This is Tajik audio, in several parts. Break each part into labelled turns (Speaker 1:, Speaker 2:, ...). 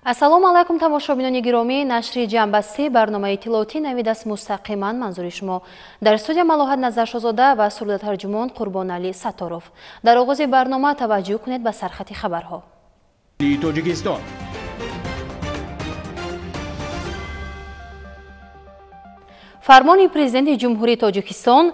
Speaker 1: Ассалому алайкум тамошобинони гиромӣ, нашри ҷамъбастии барномаи иттилоотӣ навид аст мустақиман манзури шумо. Дар студия Малоҳат Назаршозода ва сурдатарҷумон Қурбоналӣ Сатторов. Дар оғози барнома таваҷҷӯҳ кунед ба сархати хабарҳо.
Speaker 2: Тоҷикистон.
Speaker 1: Фармони президенти Ҷумҳурии Тоҷикистон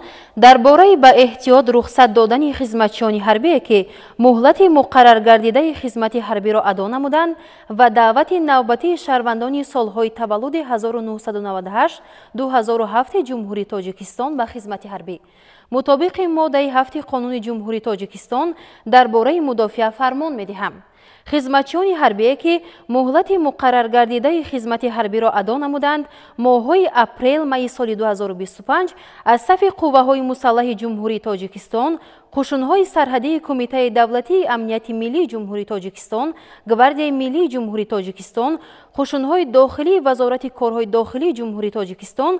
Speaker 1: дар бораи ба эҳтиёт рухсат додани хизматчиёни ҳарбие, ки муҳлати муқарраргардидаи хизмати ҳарбиро адо намуданд ва даъвати навбатии шаҳрвандони солҳои таваллуди 1998-2007 Ҷумҳурии Тоҷикистон ба хизмати ҳарбӣ. Мутобиқи моддаи 7 Қонуни Ҷумҳурии Тоҷикистон дар бораи мудофиа фармон медиҳам. Хизматчиёни ҳарбие, ки муҳлати муқарраргардидаи хизмати ҳарбиро адо намуданд, моҳҳои апрел-майи соли 2025 аз сафи қувваҳои мусаллаҳи Ҷумҳурии Тоҷикистон, қушунҳои сарҳадии Кумитаи давлатии амнияти миллии Ҷумҳурии Тоҷикистон, Гвардияи миллии Ҷумҳурии Тоҷикистон, қушунҳои дохилии Вазорати корҳои дохилии Ҷумҳурии Тоҷикистон,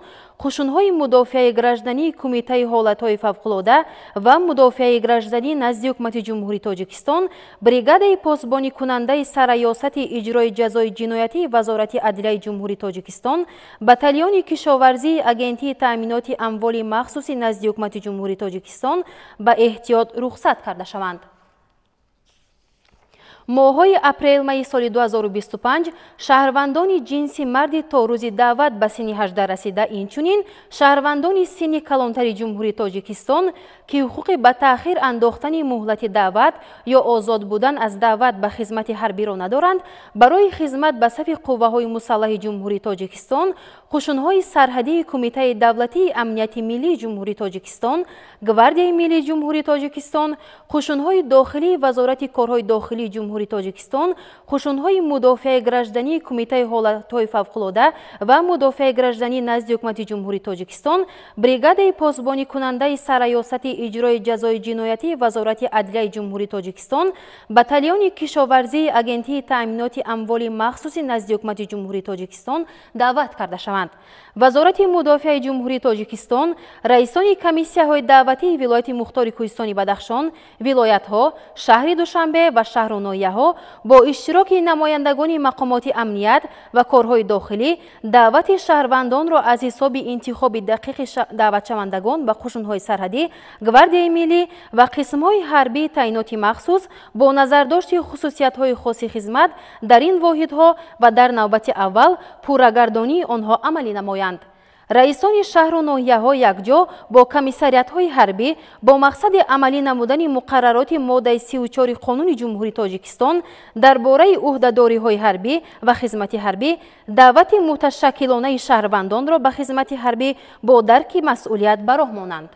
Speaker 1: қушунҳои мудофиаи граждании Кумитаи ҳолатҳои фавқулода ва мудофиаи гражданӣ назди Ҳукумати Ҷумҳурии Тоҷикистон, бригадаи посбоникунандаи сарраёсати иҷрои ҷазои ҷиноятии Вазорати адлияи Ҷумҳурии Тоҷикистон, батальони кишоварзии Агентии таъминоти амволи махсуси назди Ҳукумати Ҷумҳурии Тоҷикистон ба эҳтиёт рухсат карда шаванд. Моҳҳои апрел-майи соли 2025 шаҳрвандони ҷинси марди то рӯзи даъват ба синни 18 расида, инчунин шаҳрвандони синни калонтари Ҷумҳурии Тоҷикистон, ки ҳуқуқи ба таъхир андохтани муҳлати даъват ё озод будан аз даъват ба хизмати ҳарбиро надоранд, барои хизмат ба сафи қувваҳои мусаллаҳи Ҷумҳурии Тоҷикистон, қушунҳои сарҳадии Кумитаи давлатии амнияти миллии Ҷумҳурии Тоҷикистон, Гвардияи миллии Ҷумҳурии Тоҷикистон, қушунҳои дохилии Вазорати корҳои дохилии Ҷумҳурии Тоҷикистон, қушунҳои мудофиаи граждании Кумитаи ҳолатҳои фавқулода ва мудофиаи гражданӣ назди Ҳукумати Ҷумҳурии Тоҷикистон, бригадаи посбоникунандаи сарраёсати иҷрои ҷазои ҷиноятии Вазорати адлияи Ҷумҳурии Тоҷикистон, батальони кишоварзии Агентии таъминоти амволи махсуси назди Ҳукумати Ҷумҳурии Тоҷикистон даъват карда шаванд. Вазорати мудофиаи Ҷумҳурии Тоҷикистон, раисони комиссияҳои даъватии вилояти Мухтори Кӯҳистони Бадахшон, вилоятҳо, шаҳри Душанбе ва шаҳру ноҳияҳо бо иштироки намояндагони мақомоти амният ва корҳои дохилӣ даъвати шаҳрвандонро аз ҳисоби интихоби дақиқи даъватшавандагон ба қушунҳои сарҳадӣ, Гвардияи миллӣ ва қисмҳои ҳарбии таъиноти махсус бо назардошти хусусиятҳои хоси хизмат дар ин воҳидҳо ва дар навбати аввал пуррагардонии онҳо амалӣ намоянд. Раисони шаҳру ноҳияҳо якҷо бо комиссариятҳои ҳарбӣ бо мақсади амалӣ намудани муқаррароти моддаи 34 Қонуни Ҷумҳурии Тоҷикистон дар бораи ӯҳдадориҳои ҳарбӣ ва хизмати ҳарбӣ даъвати муташаккилонаи шаҳрвандонро ба хизмати ҳарбӣ бо дарки масъулият ба роҳ монанд.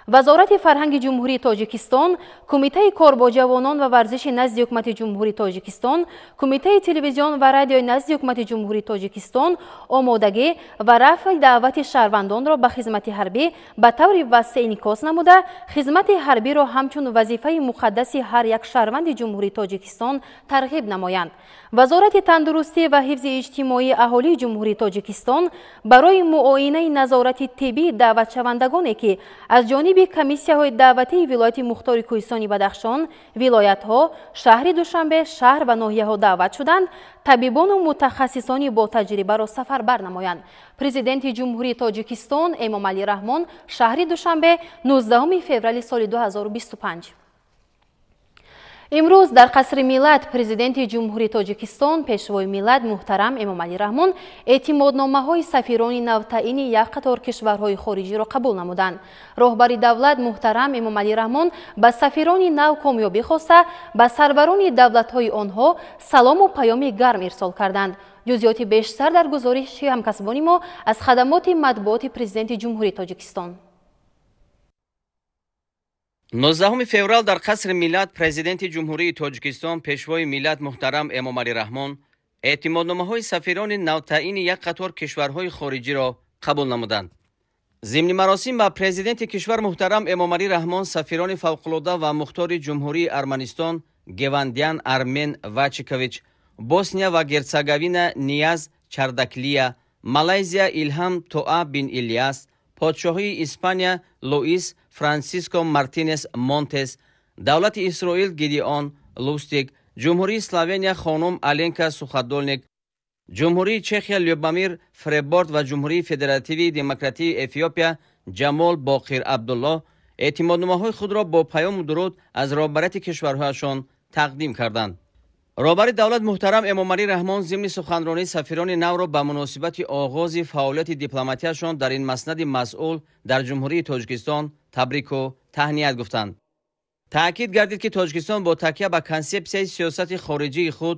Speaker 1: Вазорати фарҳанги Ҷумҳурии Тоҷикистон, Кумитаи кор бо ҷавонон ва варзиши назди Ҳукумати Ҷумҳурии Тоҷикистон, Кумитаи телевизион ва радиои назди Ҳукумати Ҷумҳурии Тоҷикистон омодагӣ ва рафъи даъвати шаҳрвандонро ба хизмати ҳарбӣ ба таври васеъ инъикос намуда, хизмати ҳарбиро ҳамчун вазифаи муқаддаси ҳар як шаҳрванди Ҷумҳурии Тоҷикистон тарғиб намоянд. Вазорати тандурустӣ ва ҳифзи иҷтимоии аҳолии Ҷумҳурии Тоҷикистон барои муоинаи назорати тиббии даъватшавандагоне, ки аз ҷониби комиссияҳои даъватии вилояти Мухтори Кӯҳистони Бадахшон, вилоятҳо, шаҳри Душанбе, шаҳр ва ноҳияҳо даъват шуданд, табибону мутахассисони ботаҷрибаро сафарбар намоянд. Президенти Ҷумҳурии Тоҷикистон Эмомалӣ Раҳмон, шаҳри Душанбе, 19 феврали соли 2025. Имрӯз дар Қасри Миллат Президенти Ҷумҳурии Тоҷикистон, Пешвои миллат муҳтарам Эмомалӣ Раҳмон эътимодномаҳои сафирони навтаъини як қатор кишварҳои хориҷиро қабул намуданд. Роҳбари давлат муҳтарам Эмомалӣ Раҳмон ба сафирони нав комёбӣ хоста, ба сарварони давлатҳои онҳо салому паёми гарм ирсол карданд. Ҷузъиёти бештар дар гузориши ҳамкасбони мо аз хадамоти матбуоти Президенти Ҷумҳурии Тоҷикистон.
Speaker 3: 19 феврал дар Қасри Миллат Президенти Ҷумҳурии Тоҷикистон, Пешвои миллат муҳтарам Эмомалӣ Раҳмон эътимодномаҳои сафирони навтаъини як қатор кишварҳои хориҷиро қабул намуданд. Зимни маросим ба президенти кишвар муҳтарам Эмомалӣ Раҳмон сафирони фавқулода ва мухтори Ҷумҳурии Арманистон Гевандян Армен Вачикович, Босния ва Герцеговина Нияз Чардаклия, Малайзия Илҳам Тоа бин Ильяс, Подшоҳии Испания Луис Франсиско Мартинес Монтес, давлати Исроил Гидеон Лустиг, Ҷумҳурии Словения хонум Аленка Сухадолник, Ҷумҳурии Чехия Любомир Фреборд ва Ҷумҳурии Федеративии Демократии Эфиопия Ҷамол Боқир Абдулло эътимодномаҳои худро бо паёму дуруд аз роҳбарияти кишварҳояшон тақдим карданд. Роҳбари давлат муҳтарам Эмомалӣ Раҳмон зимни суханронии сафирони навро ба муносибати оғози фаъолияти дипломатияшон дар ин маснади масъул дар Ҷумҳурии Тоҷикистон табрику таҳният гуфтанд. Таъкид гардид, ки Тоҷикистон бо такя ба консепсияи сиёсати хориҷии худ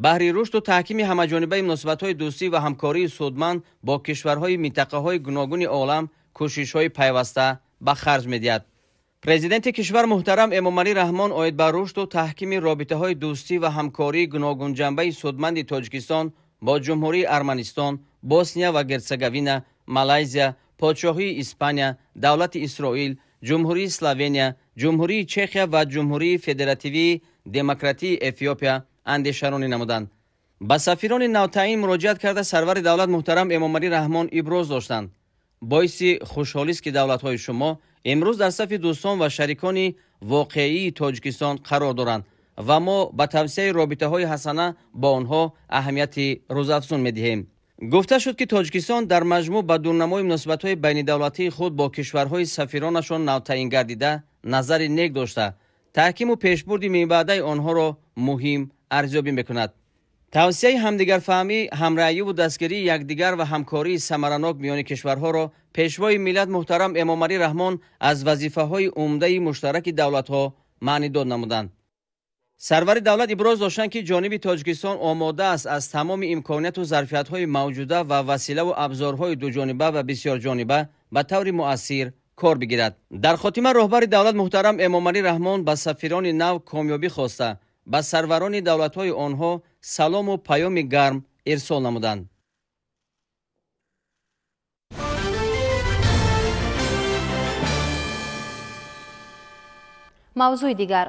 Speaker 3: баҳри рушду таҳкими ҳамаҷонибаи муносибатҳои дӯстӣ ва ҳамкории судманд бо кишварҳои минтақаҳои гуногуни олам кӯшишҳои пайваста ба харҷ медиҳад. Президенти кишвар муҳтарам Эмомалӣ Раҳмон оид ба рушду таҳкими робитаҳои дӯстӣ ва ҳамкории гуногунҷанбаи судманди Тоҷикистон бо Ҷумҳурии Арманистон, Босния ва Герцеговина, Малайзия, Подшоҳии Испания, Давлати Исроил, Ҷумҳурии Словения, Ҷумҳурии Чехия ва Ҷумҳурии Федеративии Демократии Эфиопия андешаронӣ намуданд. Ба сафирони навтаъин муроҷиат карда сарвари давлат муҳтарам Эмомалӣ Раҳмон иброз доштанд: боиси хушҳолист, ки давлатҳои шумо имрӯз дар сафи дӯстон ва шарикони воқеии Тоҷикистон қарор доранд ва мо ба тавсияи робитаҳои ҳасана бо онҳо аҳамияти рӯзафзун медиҳем. Гуфта шуд, ки Тоҷикистон дар маҷмӯъ ба дурнамои муносибатҳои байнидавлатии худ бо кишварҳои сафиронашон навтаъин гардида назари нек дошта, таҳкиму пешбурди минбаъдаи онҳоро муҳим арзёбӣ мекунад. Тавсияи ҳамдигарфаҳмӣ, ҳамраъюву дастгирии якдигар ва ҳамкории самаранок миёни кишварҳоро Пешвои миллат муҳтарам Эмомалӣ Раҳмон аз вазифаҳои умдаи муштараки давлатҳо маънидод намуданд. Сарвари давлат иброз доштанд, ки ҷониби Тоҷикистон омода аст аз тамоми имконияту зарфиятҳои мавҷуда ва василаву абзорҳои дуҷониба ва бисёрҷониба ба таври муассир кор бигирад. Дар хотима роҳбари давлат муҳтарам Эмомалӣ Раҳмон ба сафирони нав комёбӣ хоста, ба сарварони давлатҳои онҳо салому паёми гарм ирсол намуданд.
Speaker 1: Мавзӯи дигар.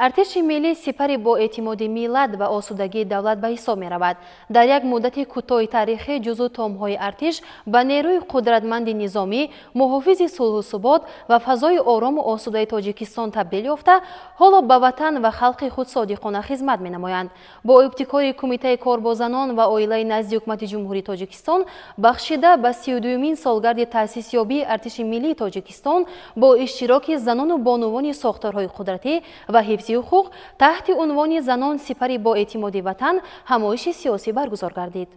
Speaker 1: Артиши миллӣ сипари бо эътимоди миллат ва осудагии давлат ба ҳисоб меравад. Дар як муддати кӯтоҳи таърихӣ ҷузъу томҳои артиш ба нерӯи қудратманди низомӣ, муҳофизи сулҳу субот ва фазои орому осудаи Тоҷикистон табдил ёфта, ҳоло ба ватан ва халқи худ содиқона хизмат менамоянд. Бо ибтикори Кумитаи кор бо занон ва оилаи назди Ҳукумати Ҷумҳурии Тоҷикистон бахшида ба 32-юмин солгарди таъсисёбии Артиши миллии Тоҷикистон бо иштироки занону бонувони сохторҳои қудратӣ ва ҳифзи ҳуқуқ таҳти унвони «Занон сипари бо эътимоди ватан» ҳамоиши сиёсӣ баргузор гардид.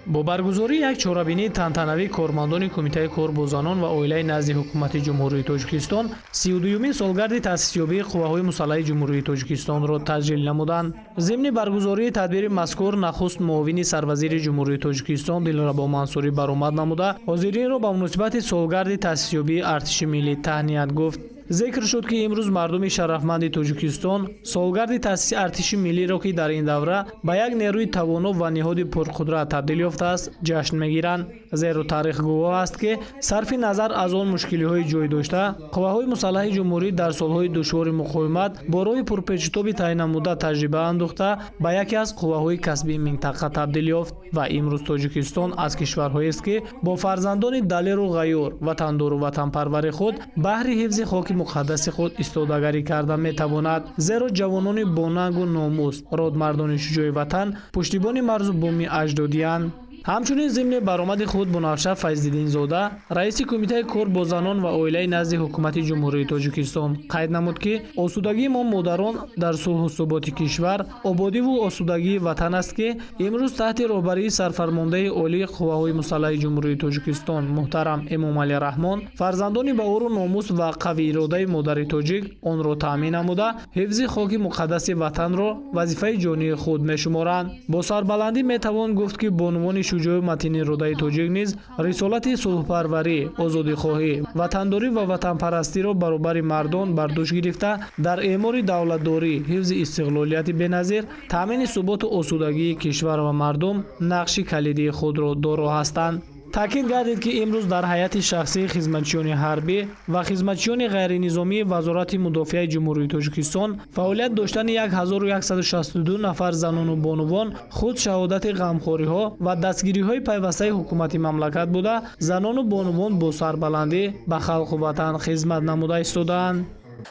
Speaker 4: Бо баргузории як чорабинии тантанавӣ кормандони Кумитаи кор бо занон ва оилаи назди Ҳукумати Ҷумҳурии Тоҷикистон 32-юмин солгарди таъсисёбии Қувваҳои мусаллаҳи Ҷумҳурии Тоҷикистонро таҷлил намуданд. Зимни баргузории тадбири мазкур нахуст муовини сарвазири Ҷумҳурии Тоҷикистон Дилрабо Мансурӣ баромад намуда, ҳозиринро ба муносибати солгарди таъсисёбии Артиши миллӣ таҳният гуфт. Зикр шуд, ки имрӯз мардуми шарафманди Тоҷикистон солгарди таъсиси Артиши миллиро, ки дар ин давра ба як нерӯи тавоно ва ниҳоди пурқудрат табдил ёфтааст, ҷашн мегиранд. Зеро таърих гувоҳ аст, ки сарфи назар аз он мушкилиҳои ҷой дошта, қувваҳои мусаллаҳи ҷумҳурӣ дар солҳои душвори муқовимат бо роҳи пурпечутоби таъиннамуда таҷриба андӯхта ба яке аз қувваҳои касбии минтақа табдил ёфт ва имрӯз Тоҷикистон аз кишварҳоест, ки бо фарзандони далеру ғайюр, ватандору ватанпарвари худ баҳри ҳифзи хоки муқаддаси худ истодагарӣ карда метавонад. Зеро ҷавонони бонангу номус, родмардони шуҷои ватан пуштибони марзу буми аҷдодиянд. Ҳамчунин зимни баромади худ Бунафша Файзиддинзода, раиси Кумитаи кор бо занон ва оилаи назди Ҳукумати Ҷумҳурии Тоҷикистон қайд намуд, ки осудагии мо модарон дар сулҳу суботи кишвар, ободиву осудагии ватан аст, ки имрӯз таҳти роҳбарии сарфармондаи олии Қувваҳои мусаллаҳи Ҷумҳурии Тоҷикистон муҳтарам Эмомалӣ Раҳмон фарзандони баору номус ва қавииродаи модари тоҷик онро таъмин намуда, ҳифзи хоки муқаддаси ватанро вазифаи ҷонии худ мешуморанд. Бо сарбаландӣ метавон гуфт, ки бонувони шуҷои матини родаи тоҷик низ рисолати сулҳпарварӣ, озодихоҳӣ, ватандорӣ ва ватанпарастиро баробари мардон бар дӯш гирифта, дар эъмори давлатдорӣ, ҳифзи истиқлолияти беназир, таъмини суботу осудагии кишвар ва мардум нақши калидии худро доро ҳастанд. Таъкид гардид, ки имрӯз дар ҳайати шахсии хизматчиёни ҳарбӣ ва хизматчиёни ғайринизомии Вазорати мудофиаи Ҷумҳурии Тоҷикистон фаъолият доштани 1162 нафар занону бонувон худ шаҳодати ғамхориҳо ва дастгириҳои пайвастаи ҳукумати мамлакат буда, занону бонувон бо сарбаландӣ ба халқу ватан хизмат намуда истодаанд.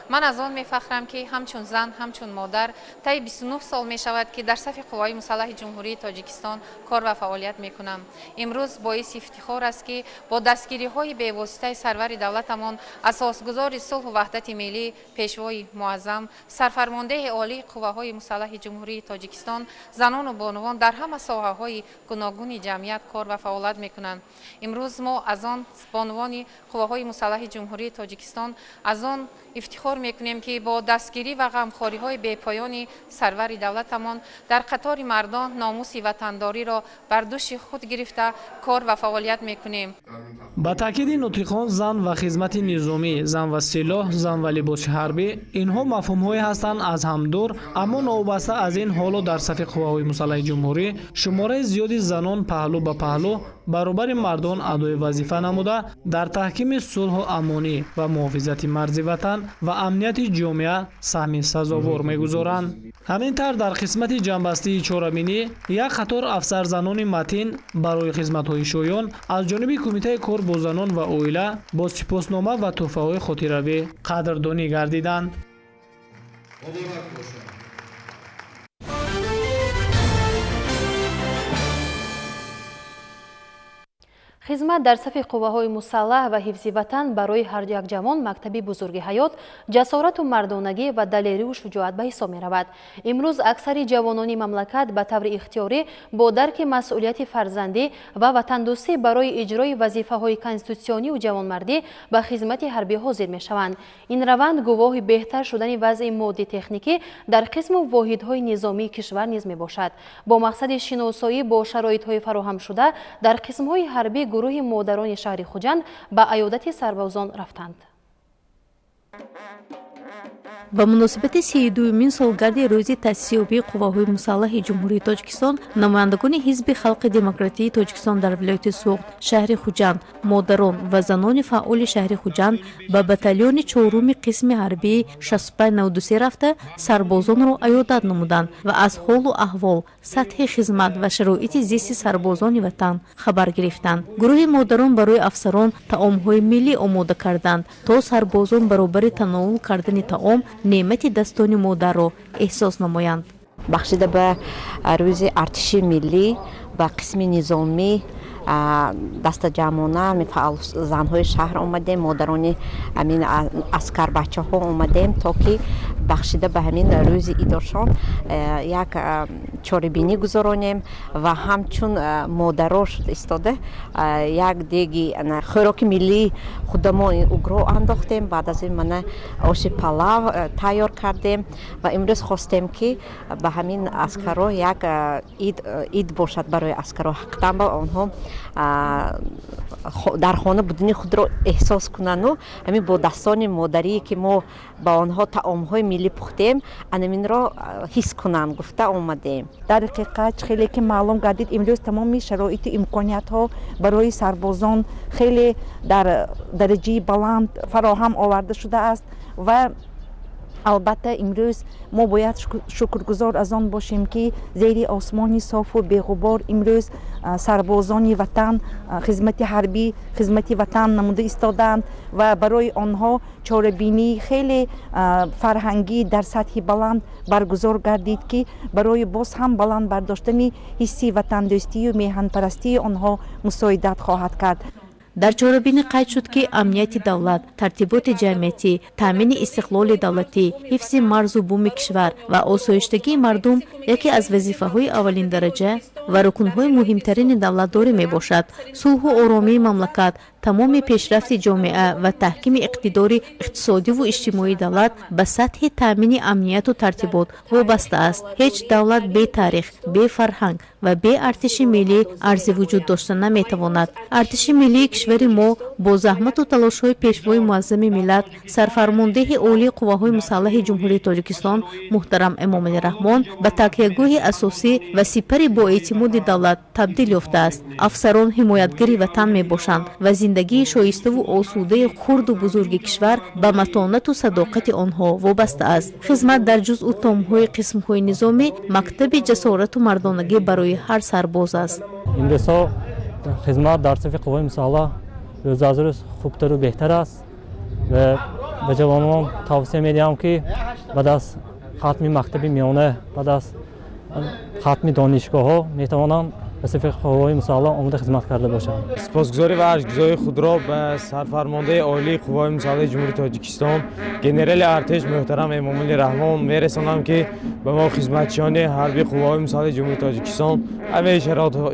Speaker 5: Ман аз он мефахрам, ки ҳамчун зан, ҳамчун модар таи 29 сол мешавад, ки дар сафи Қувваҳои мусаллаҳи Ҷумҳурии Тоҷикистон кор ва фаъолият мекунам. Имрӯз боиси ифтихор аст, ки бо дастгириҳои бевоситаи сарвари давлатамон, асосгузори сулҳу ваҳдати миллӣ, пешвои муаззам, сарфармондеҳи олии Қувваҳои мусаллаҳи Ҷумҳурии Тоҷикистон, занону бонувон дар ҳама соҳаҳои гуногуни ҷамъият кор ва фаъолият мекунанд. Имрӯз мо аз он бонувони Қувваҳои мусаллаҳи Ҷумҳурии Тоҷикистон аз он ифтихор мекунем, ки бо дастгирӣ ва ғамхориҳои бепоёни сарвари давлатамон дар қатори мардон номуси ватандориро бар дӯши худ гирифта кор ва фаъолият мекунем.
Speaker 4: Ба таъкиди нутиқон, зан ва хизмати низомӣ, зан ва силоҳ, зан ва либоси ҳарбӣ инҳо мафҳумҳое ҳастанд аз ҳам дур, аммо новобаста аз ин ҳоло дар сафи қувваҳои мусаллаҳи ҷумҳурӣ шумораи зиёди занон паҳлӯ ба паҳлӯ баробари мардон адои вазифа намуда дар таҳкими сулҳу амонӣ ва муҳофизати марзи ватан ва амнияти ҷомеа саҳми сазовор мегузоранд. Ҳамин тавр, дар қисмати ҷамъбастии чорабинӣ як қатор афсарзанони матин барои хизматҳои шоён аз ҷониби Кумитаи кор бо занон ва оила бо сипоснома ва тӯҳфаҳои хотиравӣ қадрдонӣ гардиданд.
Speaker 1: Хизмат дар сафи қувваҳои мусаллаҳ ва ҳифзи ватан барои ҳар як ҷавон мактаби бузурги ҳаёт, ҷасорату мардонагӣ ва далерию шуҷоат ба ҳисоб меравад. Имрӯз аксари ҷавонони мамлакат ба таври ихтиёрӣ бо дарки масъулияти фарзандӣ ва ватандӯстӣ барои иҷрои вазифаҳои конститутсионию ҷавонмардӣ ба хизмати ҳарбӣ ҳозир мешаванд. Ин раванд гувоҳи беҳтар шудани вазъи моддӣ-техникӣ дар қисму воҳидҳои низомии кишвар низ мебошад. Бо мақсади шиносоӣ бо шароитҳои фароҳамшуда дар қисмҳои ҳарбӣ гурӯҳи модарони шаҳри Хуҷанд ба аёдати сарбозон рафтанд.
Speaker 6: Ба муносибати 32-юмин солгарди рӯзи таъсисёбии Қувваҳои мусаллаҳи Ҷумҳурии Тоҷикистон намояндагони Ҳизби халқи демократии Тоҷикистон дар вилояти Суғд, шаҳри Хуҷанд, модарон ва занони фаъоли шаҳри Хуҷанд ба батальони чоруми қисми ҳарбии 6593 рафта сарбозонро аёдат намуданд ва аз ҳолу аҳвол, сатҳи хизмат ва шароити зисти сарбозони ватан хабар гирифтанд. Гурӯҳи модарон барои афсарон таомҳои миллӣ омода карданд, то сарбозон баробари тановул кардани таом неъмати дастони модарро эҳсос намоянд.
Speaker 7: Бахшида ба рӯзи артиши миллӣ ба қисми низомӣ дастаҷамъона фаъол занҳои шаҳр омадем, модарони ҳамин аскарбачаҳо омадем, то ки бахшида ба ҳамин рӯзи идошон як чорабинӣ гузаронем ва ҳамчун модаро шуд истода як деги хӯроки миллии худамо угро андохтем. Баъд аз ин мана оши палав тайёр кардем ва имрӯз хостем, ки ба ҳамин аскаро як ид бошад барои аскаро, ҳақиқатан ба онҳо дар хона будани худро эҳсос кунанду ҳамин бо дастони модарие, ки мо ба онҳо таомҳои миллӣ пухтем, анаминро ҳис кунанд гуфта омадем.
Speaker 8: Дар ҳақиқат, хеле ки маълум гардид, имрӯз тамоми шароиту имкониятҳо барои сарбозон хеле дар дараҷаи баланд фароҳам оварда шудааст ва албатта имрӯз мо бояд шукргузор аз он бошем, ки зери осмони софу беғубор имрӯз сарбозони ватан хизмати ҳарбӣ, хизмати ватан намуда истодаанд ва барои онҳо чорабинии хеле фарҳангӣ дар сатҳи баланд баргузор гардид, ки барои боз ҳам баланд бардоштани ҳисси ватандӯстию меҳанпарастии онҳо мусоидат хоҳад кард.
Speaker 6: Дар чорабинӣ қайд шуд, ки амнияти давлат, тартиботи ҷамъиятӣ, таъмини истиқлоли давлатӣ, ҳифзи марзу буми кишвар ва осоиштагии мардум яке аз вазифаҳои аввалиндараҷа ва рукнҳои муҳимтарини давлатдорӣ мебошад. Сулҳу оромии мамлакат, тамоми пешрафти ҷомеа ва таҳкими иқтидори иқтисодиву иҷтимоии давлат ба сатҳи таъмини амнияту тартибот вобаста аст. Ҳеҷ давлат бе таърих, бе фарҳанг ва бе артиши миллӣ арзи вуҷуд дошта наметавонад. Артиши миллии кишвари мо бо заҳмату талошҳои пешвои муаззами миллат, сарфармондеҳи олии Қувваҳои мусаллаҳи Ҷумҳурии Тоҷикистон муҳтарам Эмомалӣ Раҳмон ба такягоҳи асосӣ ва сипари боэътимоди давлат табдил ёфтааст. Афсарон ҳимоятгари ватан мебошанд ва зиндагии шоиставу осудаи хурду бузурги кишвар ба матонату садоқати онҳо вобаста аст. Хизмат дар ҷузъу томҳои қисмҳои низомӣ мактаби ҷасорату мардонагӣ барои ҳар сарбоз аст.
Speaker 9: Имрӯзҳо хизмат дар сафи қувваҳои мусаллаҳ рӯз аз рӯз хубтару беҳтар аст ва Ба ҷавонон тавсия медиҳам, ки баъд аз хатми мактаби миёна, баъд аз хатми донишгоҳҳо метавонанд ба сафи қувваҳои мусаллаҳ омода хизмат карда бошанд.
Speaker 10: Сипосгузорӣ ва арҷгузории худро ба сарфармондаи олии қувваҳои мусаллаҳи Ҷумҳурии Тоҷикистон, генерали артиш муҳтарам Эмомалӣ Раҳмон мерасонам, ки ба мо хизматчиёни ҳарбии қувваҳои мусаллаҳи Ҷумҳурии Тоҷикистон ҳамаи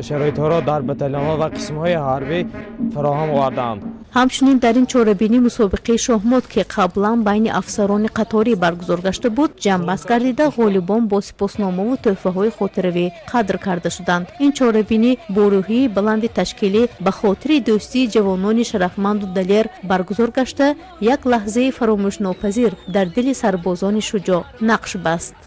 Speaker 10: шароитҳоро дар батальонҳо ва қисмҳои ҳарбӣ фароҳам овардаанд.
Speaker 6: Ҳамчунин дар ин чорабинӣ мусобиқаи шоҳмот, ки қаблан байни афсарони қаторӣ баргузор гашта буд, ҷамъбаст гардида, ғолибон бо сипосномаву тӯҳфаҳои хотиравӣ қадр карда шуданд. Ин чорабинӣ бо рӯҳияи баланди ташкилӣ ба хотири дӯстии ҷавонони шарафманду далер баргузор гашта, як лаҳзаи фаромӯшнопазир дар дили сарбозони шуҷоъ нақш баст.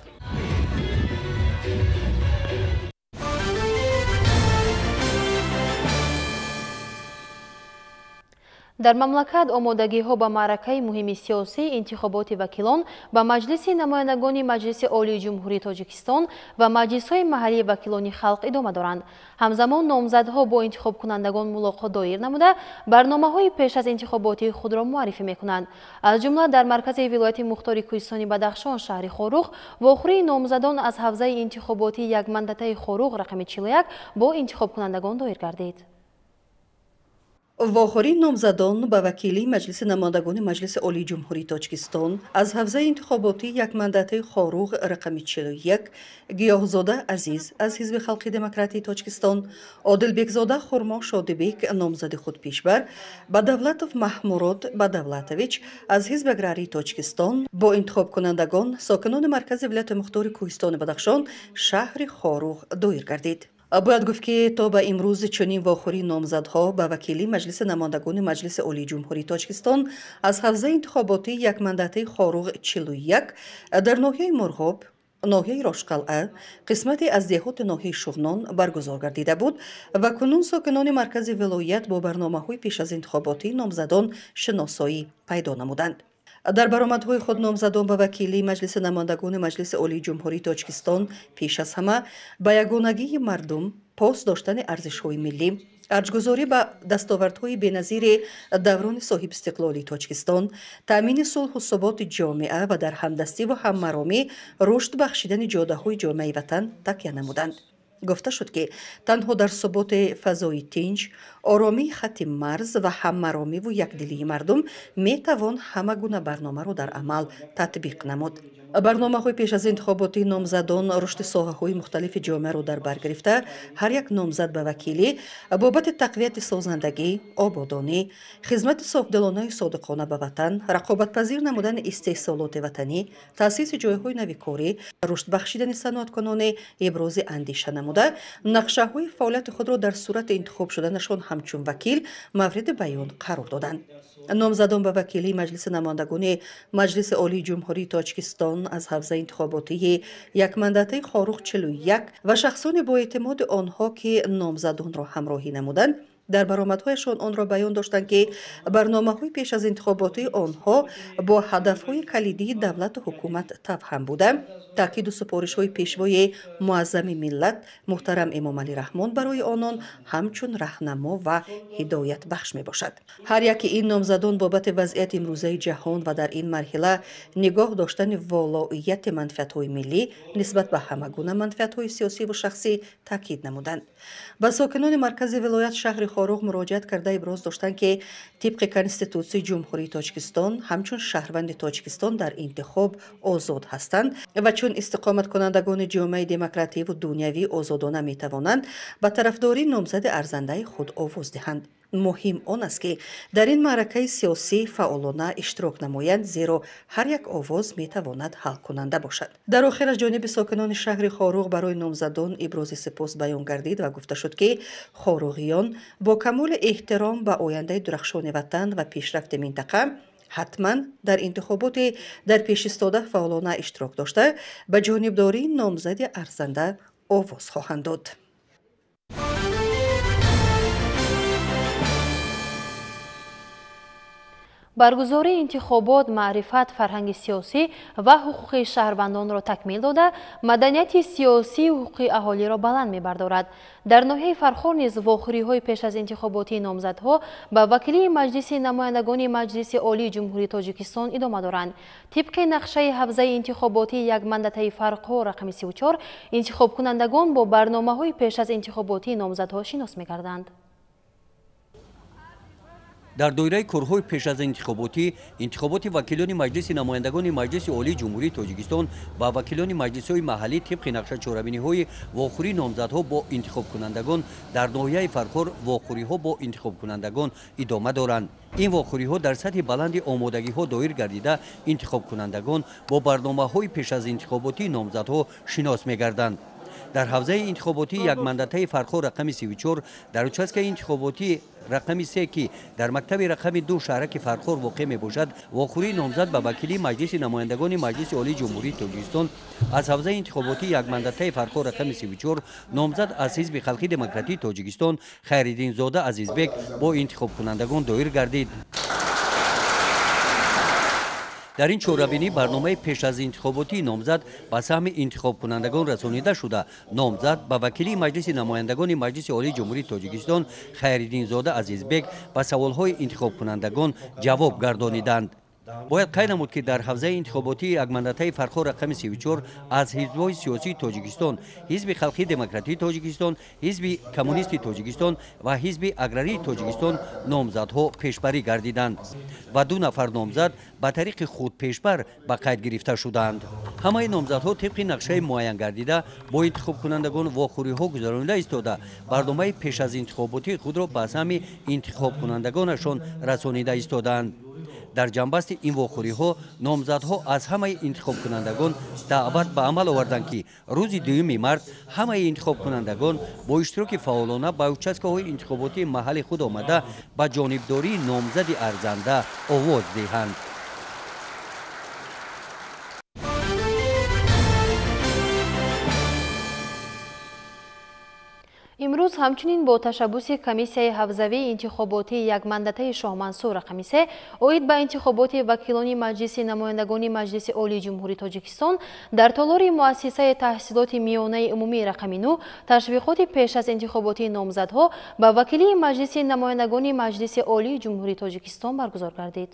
Speaker 1: Дар мамлакат омодагиҳо ба маъракаи муҳими сиёсӣ интихоботи вакилон ба Маҷлиси намояндагони Маҷлиси Олии Ҷумҳурии Тоҷикистон ва маҷлисҳои маҳаллии вакилони халқ идома доранд. Ҳамзамон номзадҳо бо интихобкунандагон мулоқот доир намуда, барномаҳои пеш аз интихоботии худро муаррифӣ мекунанд. Аз ҷумла дар маркази вилояти мухтори Кӯҳистони Бадахшон, шаҳри Хоруғ, вохӯрии номзадон аз ҳавзаи интихоботии якмандатаи Хоруғ рақами 41 бо интихобкунандагон доир гардид.
Speaker 11: Вохӯрии номзадон ба вакилии Маҷлиси намояндагони Маҷлиси Олии Ҷумҳурии Тоҷикистон аз ҳавзаи интихоботии якмандатаи Хоруғ рақами 41 Гиёҳзода Азиз аз Ҳизби Халқи Демократии Тоҷикистон, Одилбекзода Хурмо Шодибек номзади худпешбар, Бадавлатов Маҳмурод Бадавлатович аз Ҳизби Аграрии Тоҷикистон бо интихобкунандагон сокинони маркази вилояти мухтори Кӯҳистони Бадахшон, шаҳри Хоруғ доир гардид. Бояд гуфт, ки то ба имрӯз чунин вохӯрии номзадҳо ба вакилии Маҷлиси намояндагони Маҷлиси Олии Ҷумҳурии Тоҷикистон аз ҳавзаи интихоботии якмандатаи Хоруғ 41 дар ноҳияи Мурғоб, ноҳияи Рошқалъа, қисмате аз деҳоти ноҳияи Шуғнон баргузор гардида буд ва кунун сокинони маркази вилоят бо барномаҳои пеш аз интихоботии номзадон шиносоӣ пайдо намуданд. Дар баромадҳои худ номзадон ба вакилии Маҷлиси намояндагони Маҷлиси Олии Ҷумҳурии Тоҷикистон пеш аз ҳама ба ягонагии мардум, пос доштани арзишҳои миллӣ, арҷгузорӣ ба дастовардҳои беназири даврони соҳибистиқлолии Тоҷикистон, таъмини сулҳу суботи ҷомеа ва дар ҳамдастиву ҳаммаромӣ рушд бахшидани ҷодаҳои ҷомеаи ватан такя намуданд. Гуфта шуд, ки танҳо дар суботи фазои тинҷ, оромии хатти марз ва ҳаммаромиву якдилии мардум метавон ҳама гуна барномаро дар амал татбиқ намуд. Барномаҳои пеш аз интихоботии номзадон рушди соҳаҳои мухталифи ҷомеаро дар бар гирифта, ҳар як номзад ба вакилӣ бобати тақвияти созандагӣ, ободонӣ, хизмати софдилонаи содиқона ба ватан, рақобатпазир намудани истеҳсолоти ватанӣ, таъсиси ҷойҳои нави корӣ, рушд бахшидани саноаткунони ибрози андеша намуда, нақшаҳои фаъолияти худро дар сурати интихоб шуданашон ҳамчун вакил мавриди баён қарор доданд. Номзадон ба вакилии Маҷлиси намояндагони Маҷлиси Олии Ҷумҳурии Тоҷикистон аз ҳавзаи интихоботии якмандатаи Хоруғ 41 ва шахсони бо эътимоди онҳо, ки номзадонро ҳамроҳӣ намуданд, дар баромадҳояшон онро баён доштанд, ки барномаҳои пеш аз интихоботии онҳо бо ҳадафҳои калидии давлату ҳукумат тавҳам буда, таъкиду супоришҳои пешвои муаззами миллат муҳтарам Эмомалӣ Раҳмон барои онон ҳамчун раҳнамо ва ҳидоятбахш мебошад. Ҳар яке ин номзадон бобати вазъияти имрӯзаи ҷаҳон ва дар ин марҳила нигоҳ доштани волоияти манфиатҳои миллӣ нисбат ба ҳама гуна манфиатҳои сиёсиву шахсӣ таъкид намуданд. Ба сокинони маркази вилоят шаҳри Хоруғ муроҷиат карда иброз доштанд, ки тибқи Конститутсияи Ҷумҳурии Тоҷикистон ҳамчун шаҳрванди Тоҷикистон дар интихоб озод ҳастанд ва чун истиқоматкунандагони ҷомеаи демокративу дунявӣ озодона метавонанд ба тарафдории номзади арзандаи худ овоз диҳанд. Муҳим он аст, ки дар ин маъракаи сиёсӣ фаъолона иштирок намоянд, зеро ҳар як овоз метавонад ҳалкунанда бошад. Дар охир аз ҷониби сокинони шаҳри Хоруғ барои номзадон ибрози сипос баён гардид ва гуфта шуд, ки хоруғиён бо камоли эҳтиром ба ояндаи дурахшони ватан ва пешрафти минтақа ҳатман дар интихоботи дар пешистода фаъолона иштирок дошта, ба ҷонибдории номзади арзанда овоз хоҳанд дод.
Speaker 1: Баргузории интихобот маърифат, фарҳанги сиёсӣ ва ҳуқуқи шаҳрвандонро такмил дода, маданияти сиёсию ҳуқуқи аҳолиро баланд мебардорад. Дар ноҳияи Фархор низ вохӯриҳои пеш аз интихоботии номзадҳо ба вакилии Маҷлиси намояндагони Маҷлиси Олии Ҷумҳурии Тоҷикистон идома доранд. Тибқи нақшаи ҳавзаи интихоботии якмандатаи Фархор рақами 34, интихобкунандагон бо барномаҳои пеш аз интихоботии номзадҳо шинос мегарданд.
Speaker 12: Дар доираи корҳои пеш аз интихоботӣ, интихоботи вакилони Маҷлиси намояндагони Маҷлиси Олии Ҷумҳурии Тоҷикистон ва вакилони маҷлисҳои маҳаллӣ тибқи нақша чорабиниҳои вохӯрии номзадҳо бо интихобкунандагон дар ноҳияи Фархор вохӯриҳо бо интихобкунандагон идома доранд. Ин вохӯриҳо дар сатҳи баланди омодагиҳо доир гардида, интихобкунандагон бо барномаҳои пеш аз интихоботии номзадҳо шинос мегарданд. Дар ҳавзаи интихоботии якмандатаи Фархор рақами 34, дар участкаи интихоботии рақами 3, ки дар мактаби рақами 2 шаҳраки Фархор воқеъ мебошад, вохӯрии номзад ба вакилии Маҷлиси намояндагони Маҷлиси Олии Ҷумҳурии Тоҷикистон аз ҳавзаи интихоботии якмандатаи Фархор рақами 34, номзад аз Ҳизби Халқи Демократии Тоҷикистон Хайриддинзода Азизбек бо интихобкунандагон доир гардид. Дар ин чорабинӣ барномаи пеш аз интихоботии номзад ба саҳми интихобкунандагон расонида шуда, номзад ба вакилии Маҷлиси намояндагони Маҷлиси Олии Ҷумҳурии Тоҷикистон Хайриддинзода Азизбек ба саволҳои интихобкунандагон ҷавоб гардониданд. Бояд қайд намуд, ки дар ҳавзаи интихоботии якмандатаи Фархор рақами 34 аз ҳизбҳои сиёсии Тоҷикистон, Ҳизби Халқии Демократии Тоҷикистон, Ҳизби Коммунисти Тоҷикистон ва Ҳизби Аграрии Тоҷикистон номзадҳо пешбарӣ гардиданд ва 2 нафар номзад ба тариқи худпешбар ба қайд гирифта шуданд. Ҳамаи номзадҳо тибқи нақшаи муайян гардида бо интихобкунандагон вохӯриҳо гузаронида истода, барномаи пеш аз интихоботии худро ба саҳми интихобкунандагонашон расонида истодаанд. Дар ҷанбасти ин вохӯриҳо номзадҳо аз ҳамаи интихобкунандагон даъват ба амал оварданд, ки рӯзи 2 март ҳамаи интихобкунандагон бо иштироки фаъолона ба участкаҳои интихоботии маҳалли худ омада ба ҷонибдории номзади арзанда овоз диҳанд.
Speaker 1: Имрӯз ҳамчунин бо ташаббуси комиссияи ҳавзавии интихоботии якмандатаи Шоҳмансур рақами 3 оид ба интихоботи вакилони Маҷлиси намояндагони Маҷлиси Олии Ҷумҳурии Тоҷикистон дар толори муассисаи таҳсилоти миёнаи умумии рақами 9 ташвиқоти пеш аз интихоботии номзадҳо ба вакилии Маҷлиси намояндагони Маҷлиси Олии Ҷумҳурии Тоҷикистон баргузор гардид.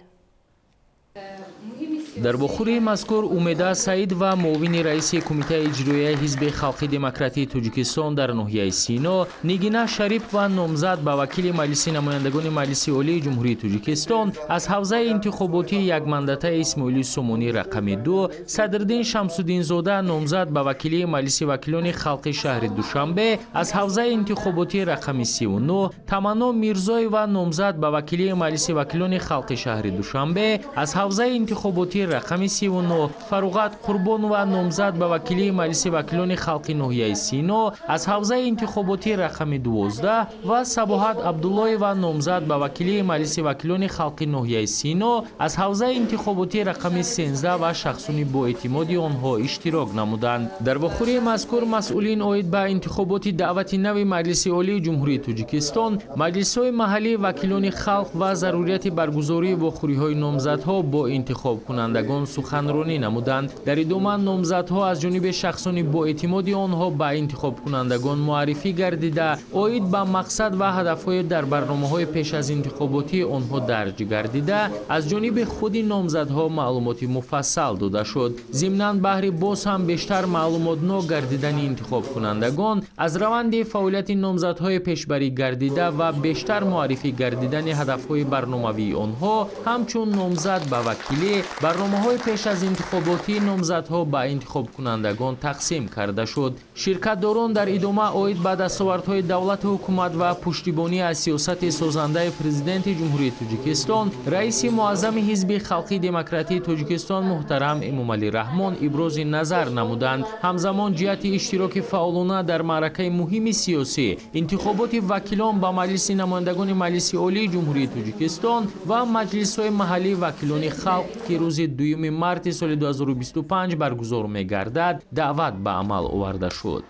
Speaker 13: Дар вохӯрии мазкур Умеда Саид ва муовини раиси Кумитаи иҷроияи Ҳизби Халқи Демократии Тоҷикистон дар ноҳияи Сино Нигина Шарипова ва номзад ба вакили Маҷлиси намояндагони Маҷлиси Олии Ҷумҳурии Тоҷикистон аз ҳавзаи интихоботии якмандатаи Исмоили Сомонӣ рақами 2, Садриддин Шамсуддинзода номзад ба вакилии Маҷлиси вакилони халқи шаҳри Душанбе аз ҳавзаи интихоботии рақами 39, Таманно Мирзоева номзад ба вакилии Маҷлиси вакилони халқи шаҳри Душанбе аз ҳавзаи интихоботии рақами 39, Фаруғат Қурбонова номзад ба вакилии Маҷлиси вакилони халқи ноҳияи Сино аз ҳавзаи интихоботии рақами 12 ва Сабоҳат Абдуллоева номзад ба вакилии Маҷлиси вакилони халқи ноҳияи Сино аз ҳавзаи интихоботии рақами 13 ва шахсони боэътимоди онҳо иштирок намуданд. Дар вохӯрии мазкур масъулин оид ба интихоботи даъвати нави Маҷлиси Олии Ҷумҳурии Тоҷикистон, маҷлисҳои маҳаллии вакилони халқ ва зарурияти баргузории вохӯриҳои номзадҳо бо интихобкунандагон суханронӣ намуданд. Дар идома номзадҳо аз ҷониби шахсони боэътимоди онҳо ба интихобкунандагон муаррифӣ гардида, оид ба мақсад ва ҳадафҳои дар барномаҳои пеш аз интихоботии онҳо дарҷ гардида, аз ҷониби худи номзадҳо маълумоти муфассал дода шуд. Зимнан баҳри боз ҳам бештар маълумотнок гардидани интихобкунандагон аз раванди фаъолияти номзадҳои пешбарӣ гардида ва бештар муаррифӣ гардидани ҳадафҳои барномавии онҳо ҳамчун номзад ба вакилӣ, барномаҳои пеш аз интихоботии номзадҳо ба интихобкунандагон тақсим карда шуд. Ширкатдорон дар идома оид ба дастовардҳои давлату ҳукумат ва пуштибонӣ аз сиёсати созандаи Президенти Ҷумҳурии Тоҷикистон, раиси муаззами Ҳизби Халқи Демократии Тоҷикистон муҳтарам Эмомалӣ Раҳмон ибрози назар намуданд. Ҳамзамон ҷиҳати иштироки фаъолона дар маъракаи муҳими сиёсӣ, интихоботи вакилон ба Маҷлиси намояндагони Маҷлиси Олии Ҷумҳурии Тоҷикистон ва маҷлисҳои маҳаллии вакилони халқ, ки рӯзи 2 марти соли 2025 баргузор мегардад, даъват ба амал оварда шуд.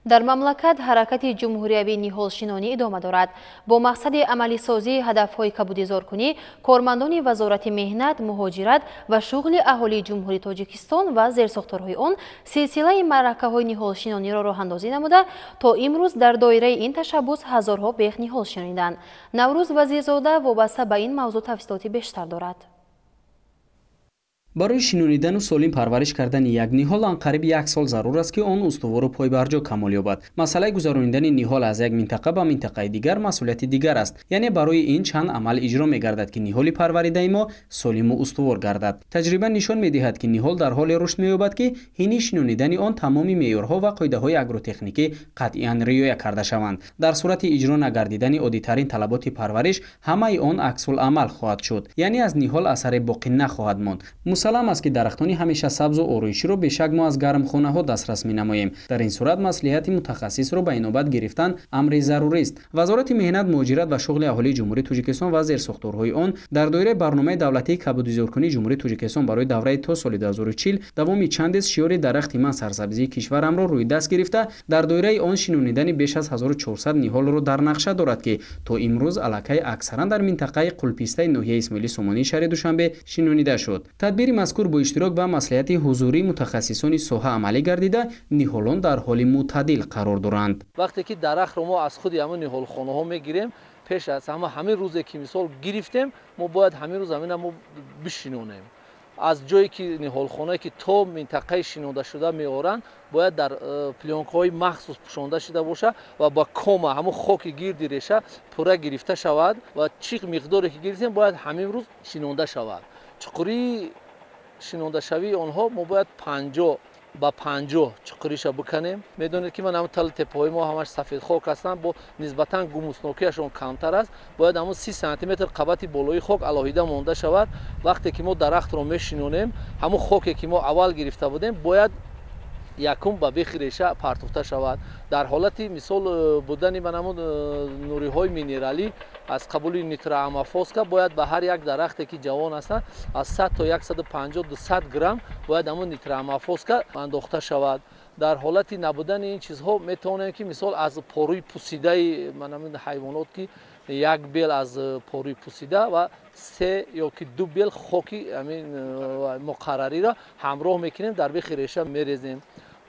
Speaker 1: Дар мамлакат ҳаракати ҷумҳуриявии ниҳолшинонӣ идома дорад. Бо мақсади амалисозии ҳадафҳои кабудизоркунӣ, кормандони Вазорати меҳнат, муҳоҷират ва шуғли аҳолии Ҷумҳурии Тоҷикистон ва зерсохторҳои он силсилаи маъракаҳои ниҳолшинониро роҳандозӣ намуда, то имрӯз дар доираи ин ташаббус ҳазорҳо бех ниҳол шинониданд. Наврӯз Вазирзода вобаста ба ин мавзӯъ тафсилоти бештар дорад.
Speaker 14: Барои шинонидану солим парвариш кардани як ниҳол анқариб як сол зарур аст, ки он устувору пойбарҷо камол ёбад. Масъалаи гузаронидани ниҳол аз як минтақа ба минтақаи дигар масъулияти дигар аст. Яъне барои ин чанд амал иҷро мегардад, ки ниҳоли парваридаи мо солиму устувор гардад. Таҷриба нишон медиҳад, ки ниҳол дар ҳоле рушд меёбад, ки ҳини шинонидани он тамоми меъёрҳо ва қоидаҳои агротехникӣ қатъиян риоя карда шаванд. Дар сурати иҷро нагардидани оддитарин талаботи парвариш, ҳамаи он аксул-амал хоҳад шуд, яъне аз ниҳол асаре боқӣ нахоҳад монд. Мусаллам аст, ки дарахтони ҳамеша сабзу ороиширо бешак мо аз гармхонаҳо дастрас менамоем. Дар ин сурат маслиҳати мутахассисро ба инобат гирифтан амри зарурист. Вазорати меҳнат, муҳоҷират ва шуғли аҳолии Ҷумҳурии Тоҷикистон ва зерсохторҳои он дар доираи барномаи давлатии кабудизоркунии Ҷумҳурии Тоҷикистон барои давраи то соли 2040 давоми чандест шиори дарахти ман сарсабзии кишварамро рӯи даст гирифта, дар доираи он шинонидани беш аз 1400 ниҳолро дар нақша дорад, ки то имрӯз аллакай аксаран дар минтақаи Қулпистаи ноҳияи Исмоили Сомонии шаҳри Душанбе шинонида шуд. Тадбири мазкур бо иштирок ба маслиҳати ҳузурии мутахассисони соҳа амалӣ гардида, ниҳолон дар ҳоли мӯътадил қарор доранд.
Speaker 15: Вақте ки дарахтро мо аз худи ҳамон ниҳолхонаҳо мегирем, пеш аз ҳама ҳамин рӯзе ки мисол гирифтем, мо бояд ҳамин рӯз ҳамина мо бишинонем. Аз ҷое ки ниҳолхонае ки то минтақаи шинондашуда меоранд, бояд дар плёнкаҳои махсус пӯшонда шуда бошад ва ба кома ҳамон хоки гирди реша пурра гирифта шавад ва чӣ миқдоре ки гирифтем бояд ҳамин рӯз шинонда шавад. Чуқурии шинондашавии онҳо мо бояд 50 ба 50 чуқуриша биканем. Медонед ки ман ҳамон тали теппаҳои мо ҳамаш сафедхок ҳастанд, бо нисбатан гумуснокиашон камтар аст. Бояд ҳамон 30 сантиметр қабати болои хок алоҳида монда шавад. Вақте ки мо дарахтро мешинонем, ҳамон хоке ки мо аввал гирифта будем бояд якум ба бехи реша партофта шавад. Дар ҳолати мисол будани ман ҳамон нуриҳои минералӣ аз қабули нитроамофоска бояд ба ҳар як дарахте ки ҷавон ҳастанд аз 100 то 150-200 грамм бояд ҳамон нитроамофоска андохта шавад. Дар ҳолати набудани ин чизҳо метавонем ки мисол аз порӯи пусидаи ман ҳамин ҳайвонот ки як бел аз порӯи пусида ва 3 ё ки 2 бел хоки ҳамин муқаррариро ҳамроҳ мекунем, дар бехи реша мерезем.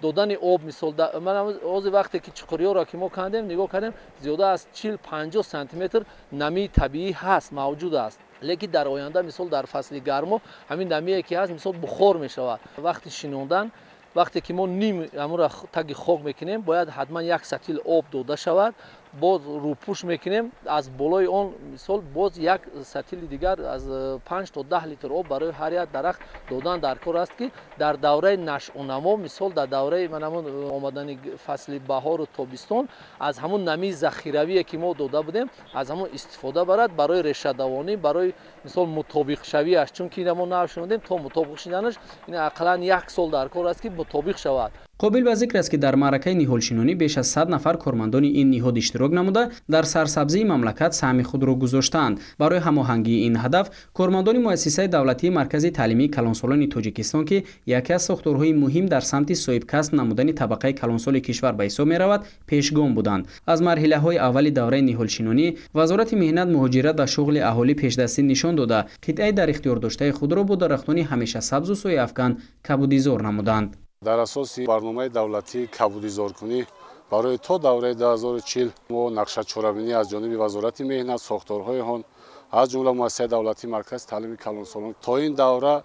Speaker 15: Додани об мисол ман ҳозир вақте ки чуқуриҳоро ки мо кандем, нигоҳ кардем, зиёда аз 40-50 сантиметр намии табиӣ ҳаст, мавҷуд аст. Лекин дар оянда мисол дар фасли гармо ҳамин намие ки ҳаст мисол бухор мешавад. Вақти шинондан, вақте ки мо ним ҳамонро таги хок мекунем, бояд ҳатман як сатил об дода шавад. Боз рӯпӯш мекунем, аз болои он мисол боз як сатили дигар аз 5 то 10 литр об барои ҳар як дарахт додан дар кор аст, ки дар давраи нашъунамо мисол дар давраи ман ҳамон омадани фасли баҳору тобистон аз ҳамон намии захиравие ки мо дода будем аз ҳамон истифода барад барои решадавонӣ, барои мисол мутобиқшавиаш. Чунки ина мо нав шунидем, то мутобиқ шуданаш ин ақаллан як сол дар кор аст ки мутобиқ шавад.
Speaker 14: Қобил ба зикр аст, ки дар маъракаи ниҳолшинонӣ беш аз 100 нафар кормандони ин ниҳод иштирок намуда, дар сарсабзии мамлакат саҳми худро гузоштаанд. Барои ҳамоҳангии ин ҳадаф кормандони муассисаи давлатии Маркази таълимии калонсолони Тоҷикистон, ки яке аз сохторҳои муҳим дар самти соҳибкасб намудани табақаи калонсоли кишвар ба ҳисоб меравад, пешгом буданд. Аз марҳилаҳои аввали давраи ниҳолшинонӣ Вазорати меҳнат, муҳоҷират ва шуғли аҳолӣ пешдастӣ нишон дода, қитъаи дар ихтиёр доштаи худро бо дарахтони ҳамеша сабзу сояафкан кабудизор намуданд.
Speaker 16: Дар асоси барномаи давлатии кабудизоркунӣ барои то давраи 2040 мо нақшачорабинӣ аз ҷониби Вазорати меҳнат, сохторҳои он аз ҷумла муассисаи давлатии Маркази таълими калонсолон то ин давра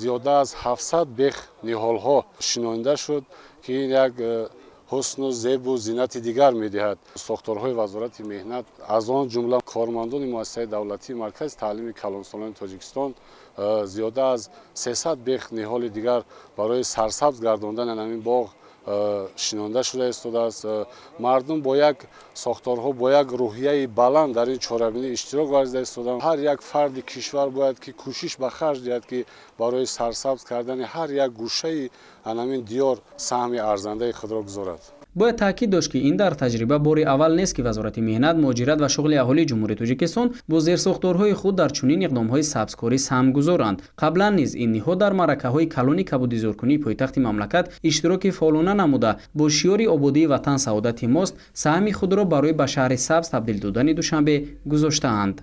Speaker 16: зиёда аз 700 бех ниҳолҳо шинонида шуд, ки ин як ҳусну зебу зинати дигар медиҳад. Сохторҳои Вазорати меҳнат аз он ҷумла кормандони муассисаи давлатии Маркази таълими калонсолони Тоҷикистон зиёда аз 300 бех ниҳоли дигар барои сарсабз гардондани ҳамин боғ шинонда шуда истодааст. Мардум бо як сохторҳо бо як рӯҳияи баланд дар ин чорабинӣ иштирок варзида истоданд. Ҳар як фарди кишвар бояд ки кӯшиш ба харҷ диҳад, ки барои сарсабз кардани ҳар як гӯшаи ҳамин диёр саҳми арзандаи худро гузорад.
Speaker 14: Бояд таъкид дошт, ки ин дар таҷриба бори аввал нест, ки Вазорати меҳнат, муҳоҷират ва шуғли аҳолии Ҷумҳурии Тоҷикистон бо зерсохторҳои худ дар чунин иқдомҳои сабзкорӣ саҳмгузоранд. Қаблан низ ин ниҳод дар маъракаҳои калони кабудизоркунии пойтахти мамлакат иштироки фаъолона намуда, бо шиёри ободии ватан саодати мост саҳми худро барои ба шаҳри сабз табдил додани Душанбе гузоштаанд.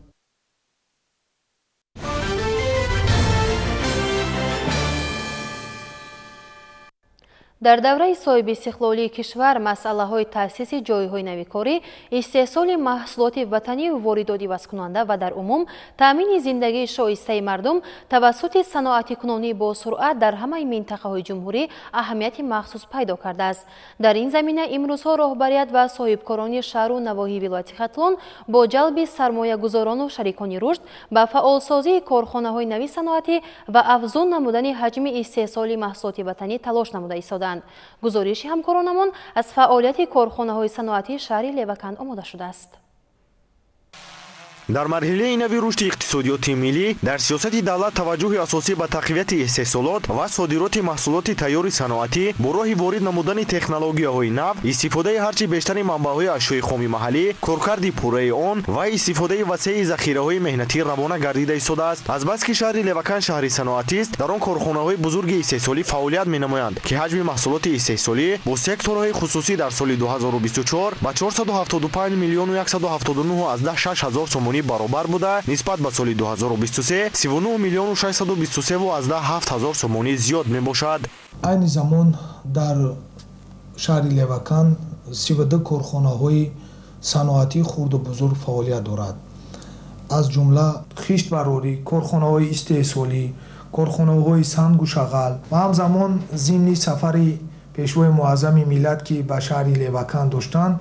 Speaker 1: Дар давраи соҳибистиқлолии кишвар масъалаҳои таъсиси ҷойҳои навикорӣ, истеҳсоли маҳсулоти ватанию воридоти ивазкунанда ва дар умум таъмини зиндагии шоистаи мардум тавассути саноатикунонӣ бо суръат дар ҳамаи минтақаҳои ҷумҳурӣ аҳамияти махсус пайдо кардааст. Дар ин замина имрӯзҳо роҳбарият ва соҳибкорони шаҳру навоҳии вилояти Хатлон бо ҷалби сармоягузорону шарикони рушд ба фаъолсозии корхонаҳои нави саноатӣ ва афзун намудани ҳаҷми истеҳсоли маҳсулоти ватанӣ талош намуда истодаанд. Гузориши ҳамкоронамон аз фаъолияти корхонаҳои саноатии шаҳри Леваканд омода шудааст.
Speaker 17: Дар марҳилаи нави рушди иқтисодиёти миллӣ дар сиёсати давлат таваҷҷӯҳи асосӣ ба тақвияти истеҳсолот ва содироти маҳсулоти тайёри саноатӣ бо роҳи ворид намудани технологияҳои нав, истифодаи ҳарчи бештари манбаъҳои ашёи хоми маҳаллӣ, коркарди пурраи он ва истифодаи васеи захираҳои меҳнатӣ равона гардида истодааст. Азбаски шаҳри Леваканд шаҳри саноатист, дар он корхонаҳои бузурги истеҳсолӣ фаъолият менамоянд, ки ҳаҷми маҳсулоти истеҳсолӣ бо секторҳои хусусӣ дар соли 2024 ба 475 миллиону 179,6 ҳазор сомонӣ баробар буда, нисбат ба соли 2023 39 миллиону 623,7 ҳазор сомонӣ зиёд мебошад.
Speaker 18: Айни замон дар шаҳри Леваканд 32 корхонаҳои саноатии хурду бузург фаъолият дорад. Аз ҷумла хиштбарорӣ, корхонаҳои истеҳсолӣ, корхонаҳои сангу шағал ва ҳамзамон зимни сафари пешвои муаззами миллат, ки ба шаҳри Леваканд доштанд,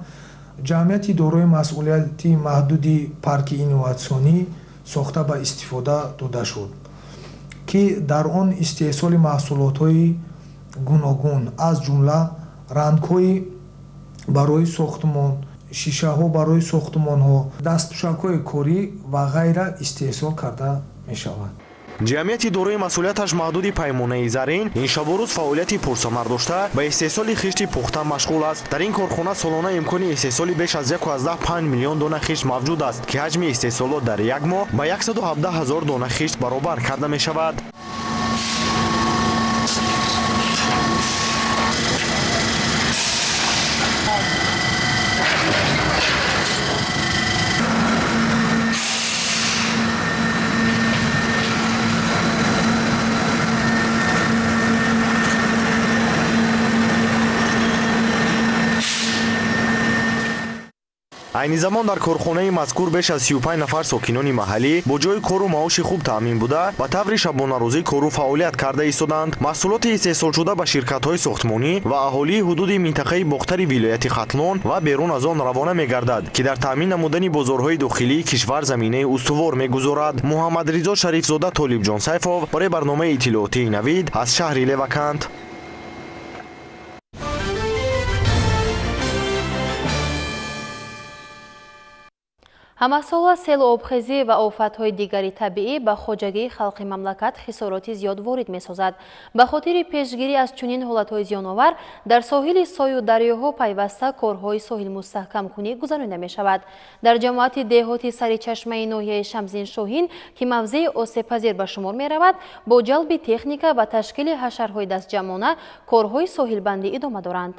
Speaker 18: ҷамъияти дорои масъулияти маҳдуди парки инноватсионӣ сохта ба истифода дода шуд, ки дар он истеҳсоли маҳсулотҳои гуногун, аз ҷумла рангҳои барои сохтмон, шишаҳо барои сохтмонҳо, дастпӯшакҳои корӣ ва ғайра истеҳсол карда мешавад.
Speaker 17: Ҷамъияти дорои масъулияташ маҳдуди паймонаи зарин ин шабу рӯз фаъолияти пурсамар дошта, ба истеҳсоли хишти пухта машғул аст. Дар ин корхона солона имкони истеҳсоли беш аз 1,5 миллион дона хишт мавҷуд аст, ки ҳаҷми истеҳсолот дар як моҳ ба 117 ҳазор дона хишт баробар карда мешавад. Айни замон дар корхонаи мазкур беш аз 35 нафар сокинони маҳаллӣ бо ҷои кору маоши хуб таъмин буда, ба таври шабонарӯзӣ кору фаъолият карда истоданд. Маҳсулоти истеҳсолшуда ба ширкатҳои сохтмонӣ ва аҳолии ҳудуди минтақаи Бохтари вилояти Хатлон ва берун аз он равона мегардад, ки дар таъмин намудани бозорҳои дохилии кишвар заминаи устувор мегузорад. Муҳаммадризо Шарифзода, Толибҷон Сайфов барои барномаи иттилоотии Навид аз шаҳри Леваканд.
Speaker 1: Ҳамасола селу обхезӣ ва офатҳои дигари табиӣ ба хоҷагии халқи мамлакат хисороти зиёд ворид месозад. Ба хотири пешгирӣ аз чунин ҳолатҳои зиёновар дар соҳили сою дарёҳо пайваста корҳои соҳилмустаҳкамкунӣ гузаронида мешавад. Дар ҷамоати деҳоти Саричашмаи ноҳияи Шамсиддин-Шоҳин, ки мавзеи осебпазир ба шумор меравад, бо ҷалби техника ва ташкили ҳашарҳои дастҷамъона корҳои соҳилбандӣ идома доранд.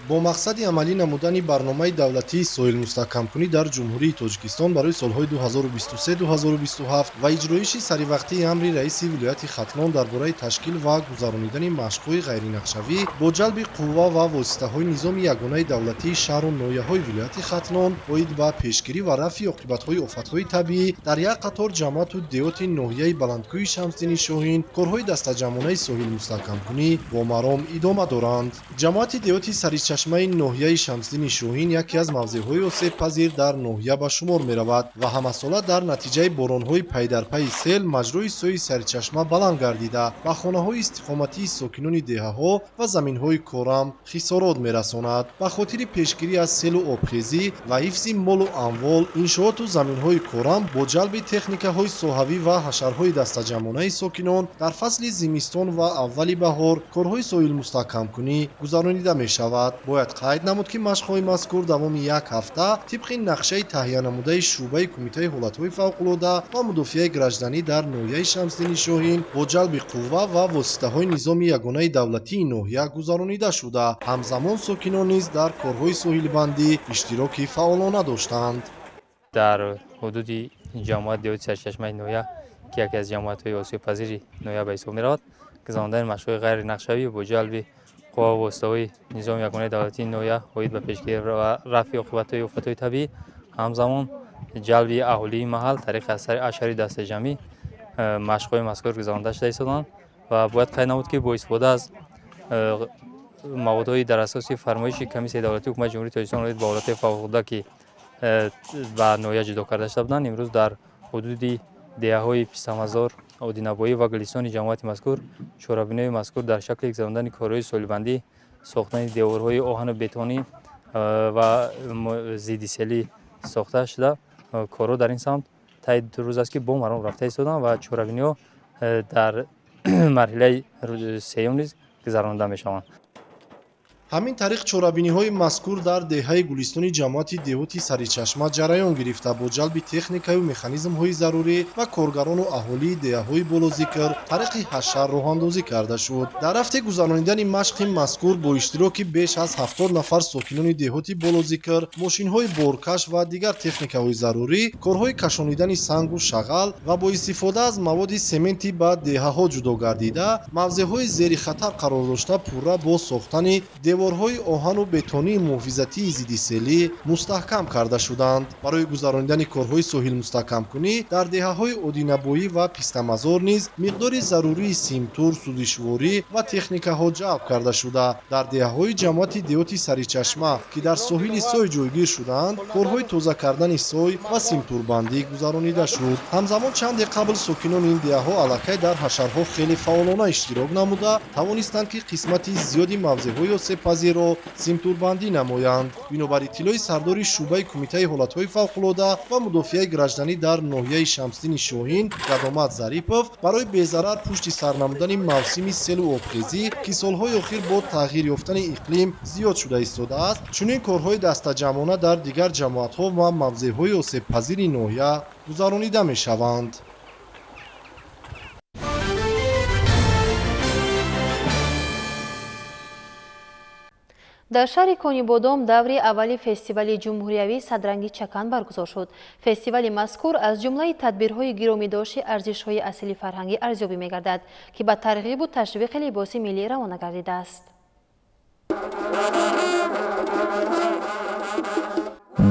Speaker 19: Бо мақсади амалӣ намудани барномаи давлатии соҳилмустаҳкамкунӣ дар Ҷумҳурии Тоҷикистон барои солҳои 2023-2027 ва иҷроиши саривақтии амри раиси вилояти Хатлон дар бораи ташкил ва гузаронидани машқҳои ғайринақшавӣ бо ҷалби қувва ва воситаҳои низоми ягонаи давлатии шаҳру ноҳияҳои вилояти Хатлон оид ба пешгирӣ ва рафъи оқибатҳои офатҳои табиӣ дар як қатор ҷамоату деҳоти ноҳияи баландкӯҳи Шамсиддини Шоҳин корҳои дастаҷамъонаи соҳилмустаҳкамкунӣ бо маром идома доранд. Ҷамоати деҳоти Саричашма Саричашмаи ноҳияи Шамсиддини Шоҳин яке аз мавзеъҳои осебпазир дар ноҳия ба шумор меравад ва ҳамасола дар натиҷаи боронҳои пайдарпайи сел маҷрои сӯи Саричашма баланд гардида ба хонаҳои истиқоматии сокинони деҳаҳо ва заминҳои корам хисорот мерасонад. Ба хотири пешгирӣ аз селу обхезӣ ва ҳифзи молу амвол, иншооту заминҳои корам бо ҷалби техникаҳои соҳавӣ ва ҳашарҳои дастаҷамъонаи сокинон дар фасли зимистон ва аввали баҳор корҳои соҳилмустаҳкамкунӣ гузаронида мешавад. Бояд қайд намуд, ки машқҳои мазкур давоми як ҳафта тибқи нақшаи таҳиянамудаи шӯъбаи Кумитаи ҳолатҳои фавқулода ва мудофиаи гражданӣ дар ноҳияи Шамсиддини Шоҳин бо ҷалби қувва ва воситаҳои низоми ягонаи давлатии ноҳия гузаронида шуда, ҳамзамон сокинон низ дар корҳои соҳилбандӣ иштироки фаъолона доштанд.
Speaker 20: Дар ҳудуди ҷамоат деҳоти Сарчашмаи ноҳия, ки яке аз ҷамоатҳои осебпазири ноҳия ба ҳисоб меравад, гузарондани машқҳои ғайринақшавӣ бо ҷалби қувва ва воситаҳои низоми ягонаи давлатии ноҳия оид ба пешгирӣ ва рафъи оқибатҳои офатҳои табиӣ, ҳамзамон ҷалби аҳолии маҳал тариқи ашари дастаҷамъӣ машқҳои мазкур гузаронда шуда истоданд ва бояд қайд намуд, ки бо истифода аз маводҳои дар асоси фармоиши Комиссияи давлатии Ҳукумати Ҷумҳурии Тоҷикистон оид ба ҳолатҳои фавқулода, ки ба ноҳия ҷудо карда шуда буданд, имрӯз дар ҳудуди деҳаҳои Пистамазор, Одинабоӣ ва Гулистони ҷамоати мазкур чорабиниҳои мазкур дар шакли гузарондани корҳои соҳилбандӣ, сохтани деворҳои оҳану бетонӣ ва зиддиселӣ сохта шуда, корҳо дар ин самт таи 2 рӯз аст, ки бо маром рафта истоданд ва чорабиниҳо дар марҳилаи сеюм низ гузаронида мешаванд.
Speaker 19: Ҳамин тариқ чорабиниҳои мазкур дар деҳаи Гулистони ҷамоати деҳоти Саричашма ҷараён гирифта, бо ҷалби техникаю механизмҳои зарурӣ ва коргарону аҳолии деҳаҳои болозикр тариқи ҳашар роҳандозӣ карда шуд. Дар рафти гузаронидани машқи мазкур бо иштироки беш аз 70 нафар сокинони деҳоти болозикр, мошинҳои боркаш ва дигар техникаҳои зарурӣ, корҳои кашонидани сангу шағал ва бо истифода аз маводи сементи ба деҳаҳо ҷудо гардида, мавзеъҳои зери хатар қарор дошта пурра бо сохтани деворҳои оҳану бетонии муҳофизатии зиддиселӣ мустаҳкам карда шуданд. Барои гузаронидани корҳои соҳилмустаҳкамкунӣ дар деҳаҳои Одинабоӣ ва Пистамазор низ миқдори зарурии симтур, сӯзишворӣ ва техникаҳо ҷалб карда шуда, дар деҳаҳои ҷамоати деҳоти Саричашма, ки дар соҳили сой ҷойгир шудаанд, корҳои тоза кардани сой ва симтурбандӣ гузаронида шуд. Ҳамзамон чанде қабл сокинони ин деҳаҳо аллакай дар ҳашарҳо хеле фаъолона иштирок намуда, тавонистанд, ки қисмати зиёди мавзеъҳои осебпазирро симтурбандӣ намоянд. Бинобар иттилои сардори шӯъбаи Кумитаи ҳолатҳои фавқулода ва мудофиаи гражданӣ дар ноҳияи Шамсиддини Шоҳин Гадомат Зарипов, барои безарар пушти сар намудани мавсими селу обхезӣ, ки солҳои охир бо тағйир ёфтани иқлим зиёд шуда истодааст, чунин корҳои дастаҷамъона дар дигар ҷамоатҳо ва мавзеъҳои осебпазири ноҳия гузаронида мешаванд.
Speaker 1: Дар шаҳри Конибодом даври аввали фестивали ҷумҳуриявии садранги чакан баргузор шуд. Фестивали мазкур аз ҷумлаи тадбирҳои гиромидошти арзишҳои асили фарҳангӣ арзёбӣ мегардад, ки ба тарғибу ташвиқи либоси миллӣ равона гардидааст.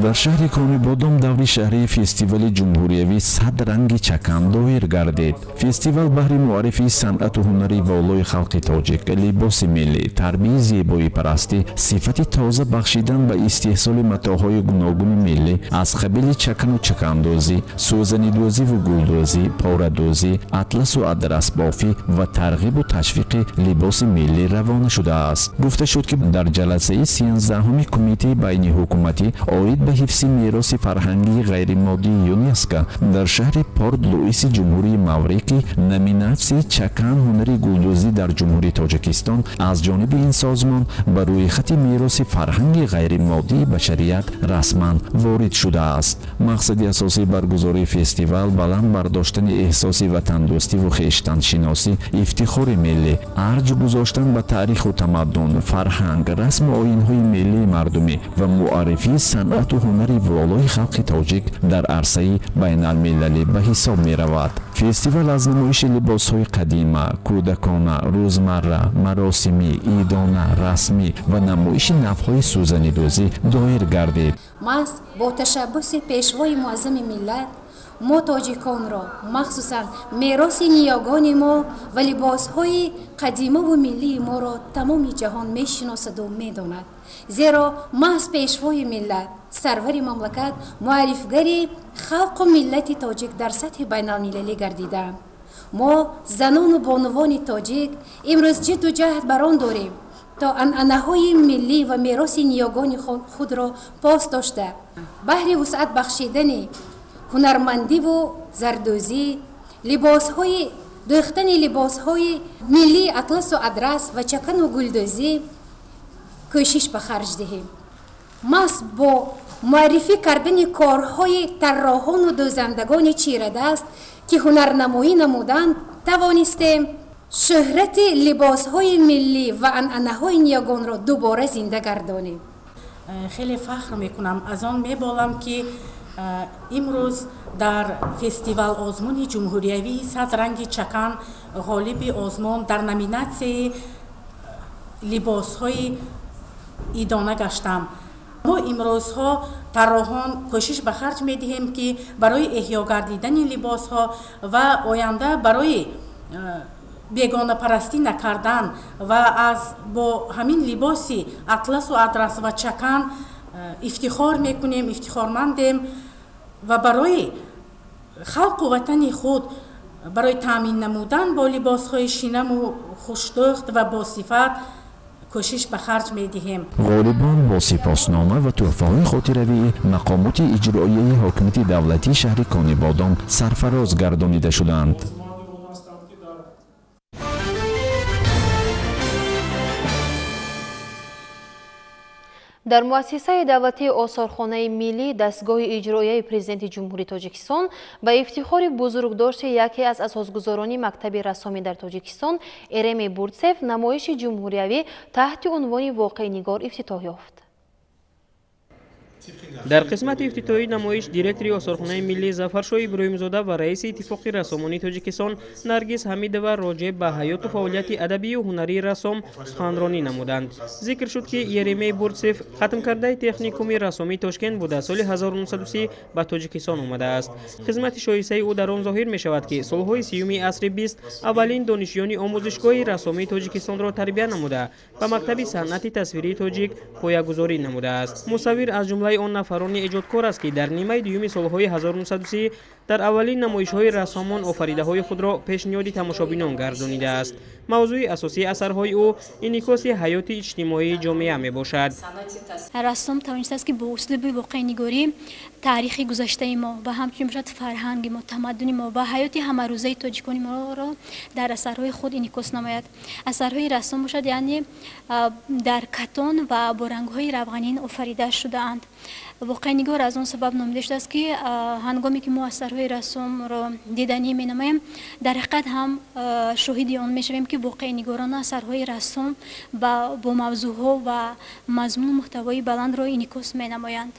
Speaker 21: Дар шаҳри Конибодом даври шаҳрии фестивали ҷумҳуриявии садранги чакан доир гардид. Фестивал баҳри муаррифии санъату ҳунари волои халқи тоҷик, либоси миллӣ, тарбияи зебоипарастӣ, сифати тоза бахшидан ба истеҳсоли матоъҳои гуногуни миллӣ аз қабили чакану чакандӯзӣ, сӯзанидӯзиву гулдӯзӣ, порадӯзӣ, атласу адрасбофӣ ва тарғибу ташвиқи либоси миллӣ равона шудааст. Гуфта шуд, ки дар ҷаласаи 13-уми Кумитаи байниҳукуматӣ оид ба ҳифзи мероси фарҳангии ғайримоддии ЮНЕСКО дар шаҳри Порт Луиси Ҷумҳурии Маврикӣ номинатсияи чакан ҳунари гулдӯзӣ дар Ҷумҳурии Тоҷикистон аз ҷониби ин созмон ба рӯйхати мероси фарҳанги ғайримоддии башарият расман ворид шудааст. Мақсади асосии баргузории фестивал баланд бардоштани эҳсоси ватандӯстиву хештаншиносӣ, ифтихори миллӣ, арҷ гузоштан ба таъриху тамаддун, фарҳанг, расму оинҳои миллии мардумӣ ва муаррифии санъату ҳунари волои халқи тоҷик дар арсаи байналмилалӣ ба ҳисоб меравад. Фестивал аз намоиши либосҳои қадима, кӯдакона, рӯзмарра, маросимӣ, идона, расмӣ ва намоиши навъҳои сӯзанидӯзӣ доир гардид.
Speaker 22: Маҳз бо ташаббуси Пешвои Муаззами миллат,
Speaker 2: Мо тоҷиконро, махсусан мероси ниёгони мо ва либосҳои қадимаву миллии моро тамоми ҷаҳон мешиносаду медонад. Зеро маҳз пешвои миллат, сарвари мамлакат, муаррифгари халқу миллати тоҷик дар сатҳи байналмилалӣ гардидаанд. Мо занону бонувони тоҷик имрӯз ҷидду ҷаҳд бар он дорем, то анъанаҳои миллӣ ва мероси ниёгони худро пос дошта, баҳри вусъат бахшидани ҳунармандиву зардӯзӣ, либосҳои дӯхтани либосҳои миллии атласу адрас ва чакану гулдӯзӣ кӯшиш ба харҷ диҳем. Маҳз бо муаррифӣ кардани корҳои тарроҳону дӯзандагони чирадаст, ки ҳунарнамоӣ намуданд, тавонистем шӯҳрати либосҳои миллӣ ва анъанаҳои ниёгонро дубора зинда гардонем.
Speaker 22: Хеле фахр мекунам, аз он меболам, ки имрӯз дар фестивал озмуни ҷумҳуриявии «Сад ранги чакан» ғолиби озмун дар номинатсияи либосҳои идона гаштам. Мо имрӯзҳо тарроҳон кӯшиш ба харҷ медиҳем, ки барои эҳё гардидани либосҳо ва оянда барои бегонапарастӣ накардан ва аз бо ҳамин либоси атласу адрас ва чакан ифтихор мекунем, ифтихормандем ва барои халқу ватани худ барои таъмин намудан бо либосҳои шинаму хушдӯхт ва босифат кӯшиш ба харҷ медиҳем.
Speaker 21: Ғолибон бо сипоснома ва тӯҳфаҳои хотиравии мақомоти иҷроияи ҳокимияти давлатии шаҳри Конибодом сарфароз гардонида шуданд.
Speaker 1: Дар муассисаи давлатии Осорхонаи миллӣ дастгоҳи иҷроияи Президенти Ҷумҳурии Тоҷикистон ба ифтихори бузургдошти яке аз асосгузорони мактаби рассомӣ дар Тоҷикистон Еремей Бурцев намоиши ҷумҳуриявӣ таҳти унвони «Воқеънигор» ифтитоҳ ёфт.
Speaker 23: Дар қисмати ифтитоҳии намоиш директори Осорхонаи миллӣ Зафаршоҳ Иброҳимзода ва раиси Иттифоқи рассомонии Тоҷикистон Наргиз Ҳамидова роҷеъ ба ҳаёту фаъолияти адабию ҳунарии рассом суханронӣ намуданд. Зикр шуд, ки Еремей Бурцев хатмкардаи техникуми рассомии Тошкент буда, соли 1930 ба Тоҷикистон омадааст. Хизмати шоистаи ӯ дар он зоҳир мешавад, ки солҳои сиюми асри бист аввалин донишҷӯёни омӯзишгоҳи рассомии Тоҷикистонро тарбия намуда, ба мактаби санъати тасвирии тоҷик поягузорӣ намудааст. Мусаввир аз ҷумлаи он нафарони эҷодкор аст, ки дар нимаи дуюми солҳои 1930 дар аввалин намоишҳои рассомон офаридаҳои худро пешниҳоди тамошобинон гардонидааст. Мавзӯи асосии асарҳои ӯ инъикоси ҳаёти иҷтимоии ҷомеа мебошад.
Speaker 24: Рассом тавонистааст, ки бо услуби воқеънигорӣ таърихи гузаштаи мо ва ҳамчунин бошад фарҳанги мо, тамаддуни мо ва ҳаёти ҳамарӯзаи тоҷикони моро дар асарҳои худ инъикос намояд. Асарҳои рассом бошад, яъне дар катон ва бо рангҳои равғанин офарида шудаанд. Воқеънигор аз он сабаб номида шудааст, ки ҳангоме ки мо асарҳои рассомро диданӣ менамоем, дар ҳақиқат ҳам шоҳиди он мешавем, ки воқеънигорона асарҳои рассом бо мавзӯъҳо ва мазмуну муҳтавои баландро инъикос менамоянд.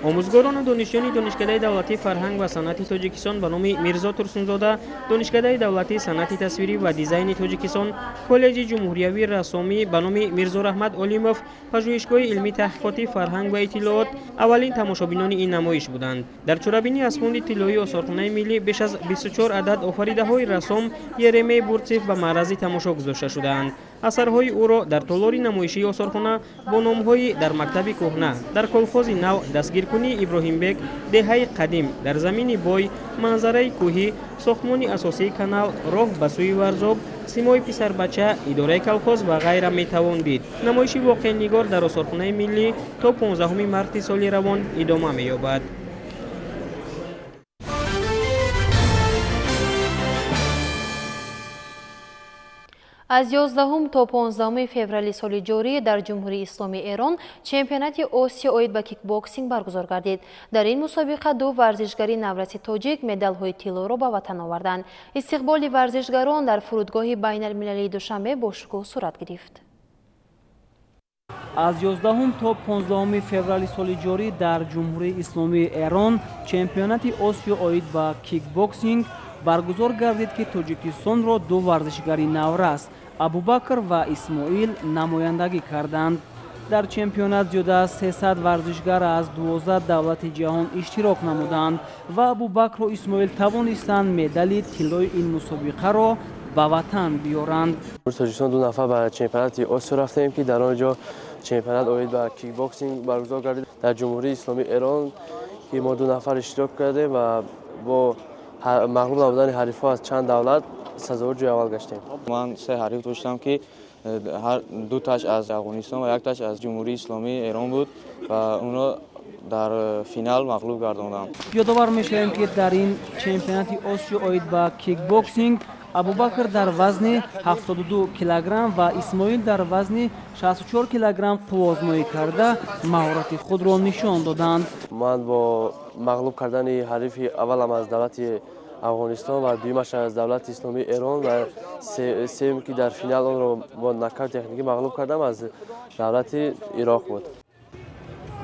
Speaker 23: Омӯзгорону донишҷӯёни Донишкадаи давлатии фарҳанг ва санъати Тоҷикистон ба номи Мирзо Турсунзода, Донишкадаи давлатии санъати тасвирӣ ва дизайни Тоҷикистон, Коллеҷи ҷумҳуриявии рассомӣ ба номи Мирзо Раҳмат Олимов, Пажӯҳишгоҳи илмии таҳқиқоти фарҳанг ва иттилоот аввалин тамошобинони ин намоиш буданд. Дар чорабинӣ аз фонди тиллоии Осорхонаи миллӣ беш аз 24 адад офаридаҳои рассом Еремей Бурцев ба маърази тамошо гузошта шудаанд. Асарҳои ӯро дар толори намоишии осорхона бо номҳои «Дар мактаби кӯҳна», «Дар колхози нав», «Дастгиркунии Иброҳимбек», «Деҳаи қадим», «Дар замини бой», «Манзараи кӯҳӣ», «Сохтмони асосии канал», «Роҳ ба сӯи Варзоб», «Симои писарбача», «Идораи колхоз» ва ғайра метавон дид. Намоиши воқеънигор дар Осорхонаи миллӣ то 15 марти соли равон идома меёбад.
Speaker 1: Аз 11 то 15 феврали соли ҷорӣ дар Ҷумҳурии Исломии Эрон чемпионати Осиё оид ба кикбоксинг баргузор гардид. Дар ин мусобиқа ду варзишгари навраси тоҷик медалҳои тиллоро ба ватан оварданд. Истиқболи варзишгарон дар фурудгоҳи байналмилалии Душанбе бо шукӯҳ сурат гирифт.
Speaker 25: Аз 11 то 15 феврали соли ҷорӣ дар Ҷумҳурии Исломии Эрон чемпионати Осиё оид ба кикбоксинг баргузор гардид, ки Тоҷикистонро ду варзишгари наврас Абубакр ва Исмоил намояндагӣ карданд. Дар чемпионат зиёда аз 300 варзишгар аз 12 давлати ҷаҳон иштирок намуданд ва Абубакру Исмоил тавонистанд медали тиллои ин мусобиқаро ба ватан биёранд.
Speaker 3: Тоҷикистон 2 нафар ба чемпионати Осиё рафтем, ки дар он ҷо чемпионат оид ба кикбоксинг баргузор гардид дар Ҷумҳурии Исломии Эрон, ки мо 2 нафар иштирок кардем ва бо мағлуб намудани ҳарифҳо аз чанд давлат сазовор ҷои аввал гаштем.
Speaker 4: Ман 3 ҳариф доштам, ки ҳар 2 таш аз Афғонистон ва 1 таш аз Ҷумҳурии Исломии Эрон буд ва онро дар финал мағлуб гардондам.
Speaker 25: Ёдовар мешавем, ки дар ин чемпионати Осиё оид ба кикбоксинг Абубакр дар вазни 72 килограмм ва Исмоил дар вазни 64 килограмм қувваозмоӣ карда маҳорати худро нишон доданд.
Speaker 3: Ман бо мағлуб кардани ҳарифи аввалам аз давлати Афғонистон ва дуюмаш аз давлати Исломии Эрон ва сеюм, ки дар финал онро бо нокаут техникӣ мағлуб кардам, аз давлати Ироқ буд.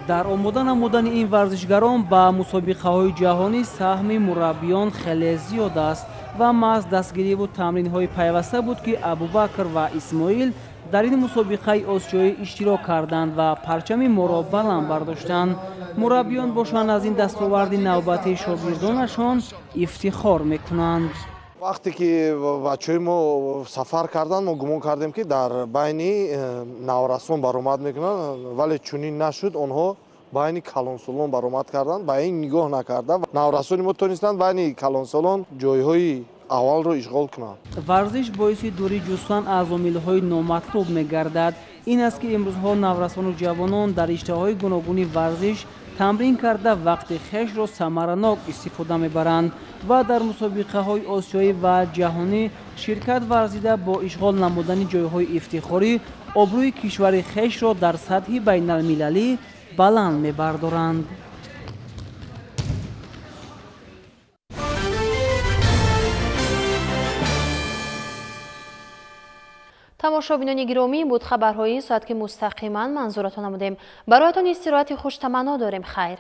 Speaker 25: Дар омода намудани ин варзишгарон ба мусобиқаҳои ҷаҳонӣ саҳми мураббиён хеле зиёд аст ва маҳз дастгириву тамринҳои пайваста буд, ки Абубакр ва Исмоил дар ин мусобиқаи осиёӣ иштирок карданд ва парчами моро баланд бардоштанд. Мураббиён бошанд аз ин дастоварди навбатии шогирдонашон ифтихор мекунанд.
Speaker 5: Вақте ки бачаҳои мо сафар карданд, мо гумон кардем, ки дар байни наврасон баромад мекунанд, вале чунин нашуд. Онҳо байни калонсолон баромад карданд, ба ин нигоҳ накарда наврасони мо тонистанд байни калонсолон ҷойҳои аввалро ишғол кунанд.
Speaker 25: Варзиш боиси дурӣ ҷустан аз омилҳои номатлуб мегардад. Ин аст, ки имрӯзҳо наврасону ҷавонон дар риштаҳои гуногуни варзиш тамрин карда вақти хешро самаранок истифода мебаранд ва дар мусобиқаҳои осиёӣ ва ҷаҳонӣ ширкат варзида бо ишғол намудани ҷойҳои ифтихорӣ обрӯи кишвари хешро дар сатҳи байналмилалӣ баланд мебардоранд.
Speaker 1: Тамошобинони гиромӣ, буд хабарҳои ин соат, ки мустақиман манзуратон намудем. Бароятон истироҳати хуштаманно дорем. Хайр.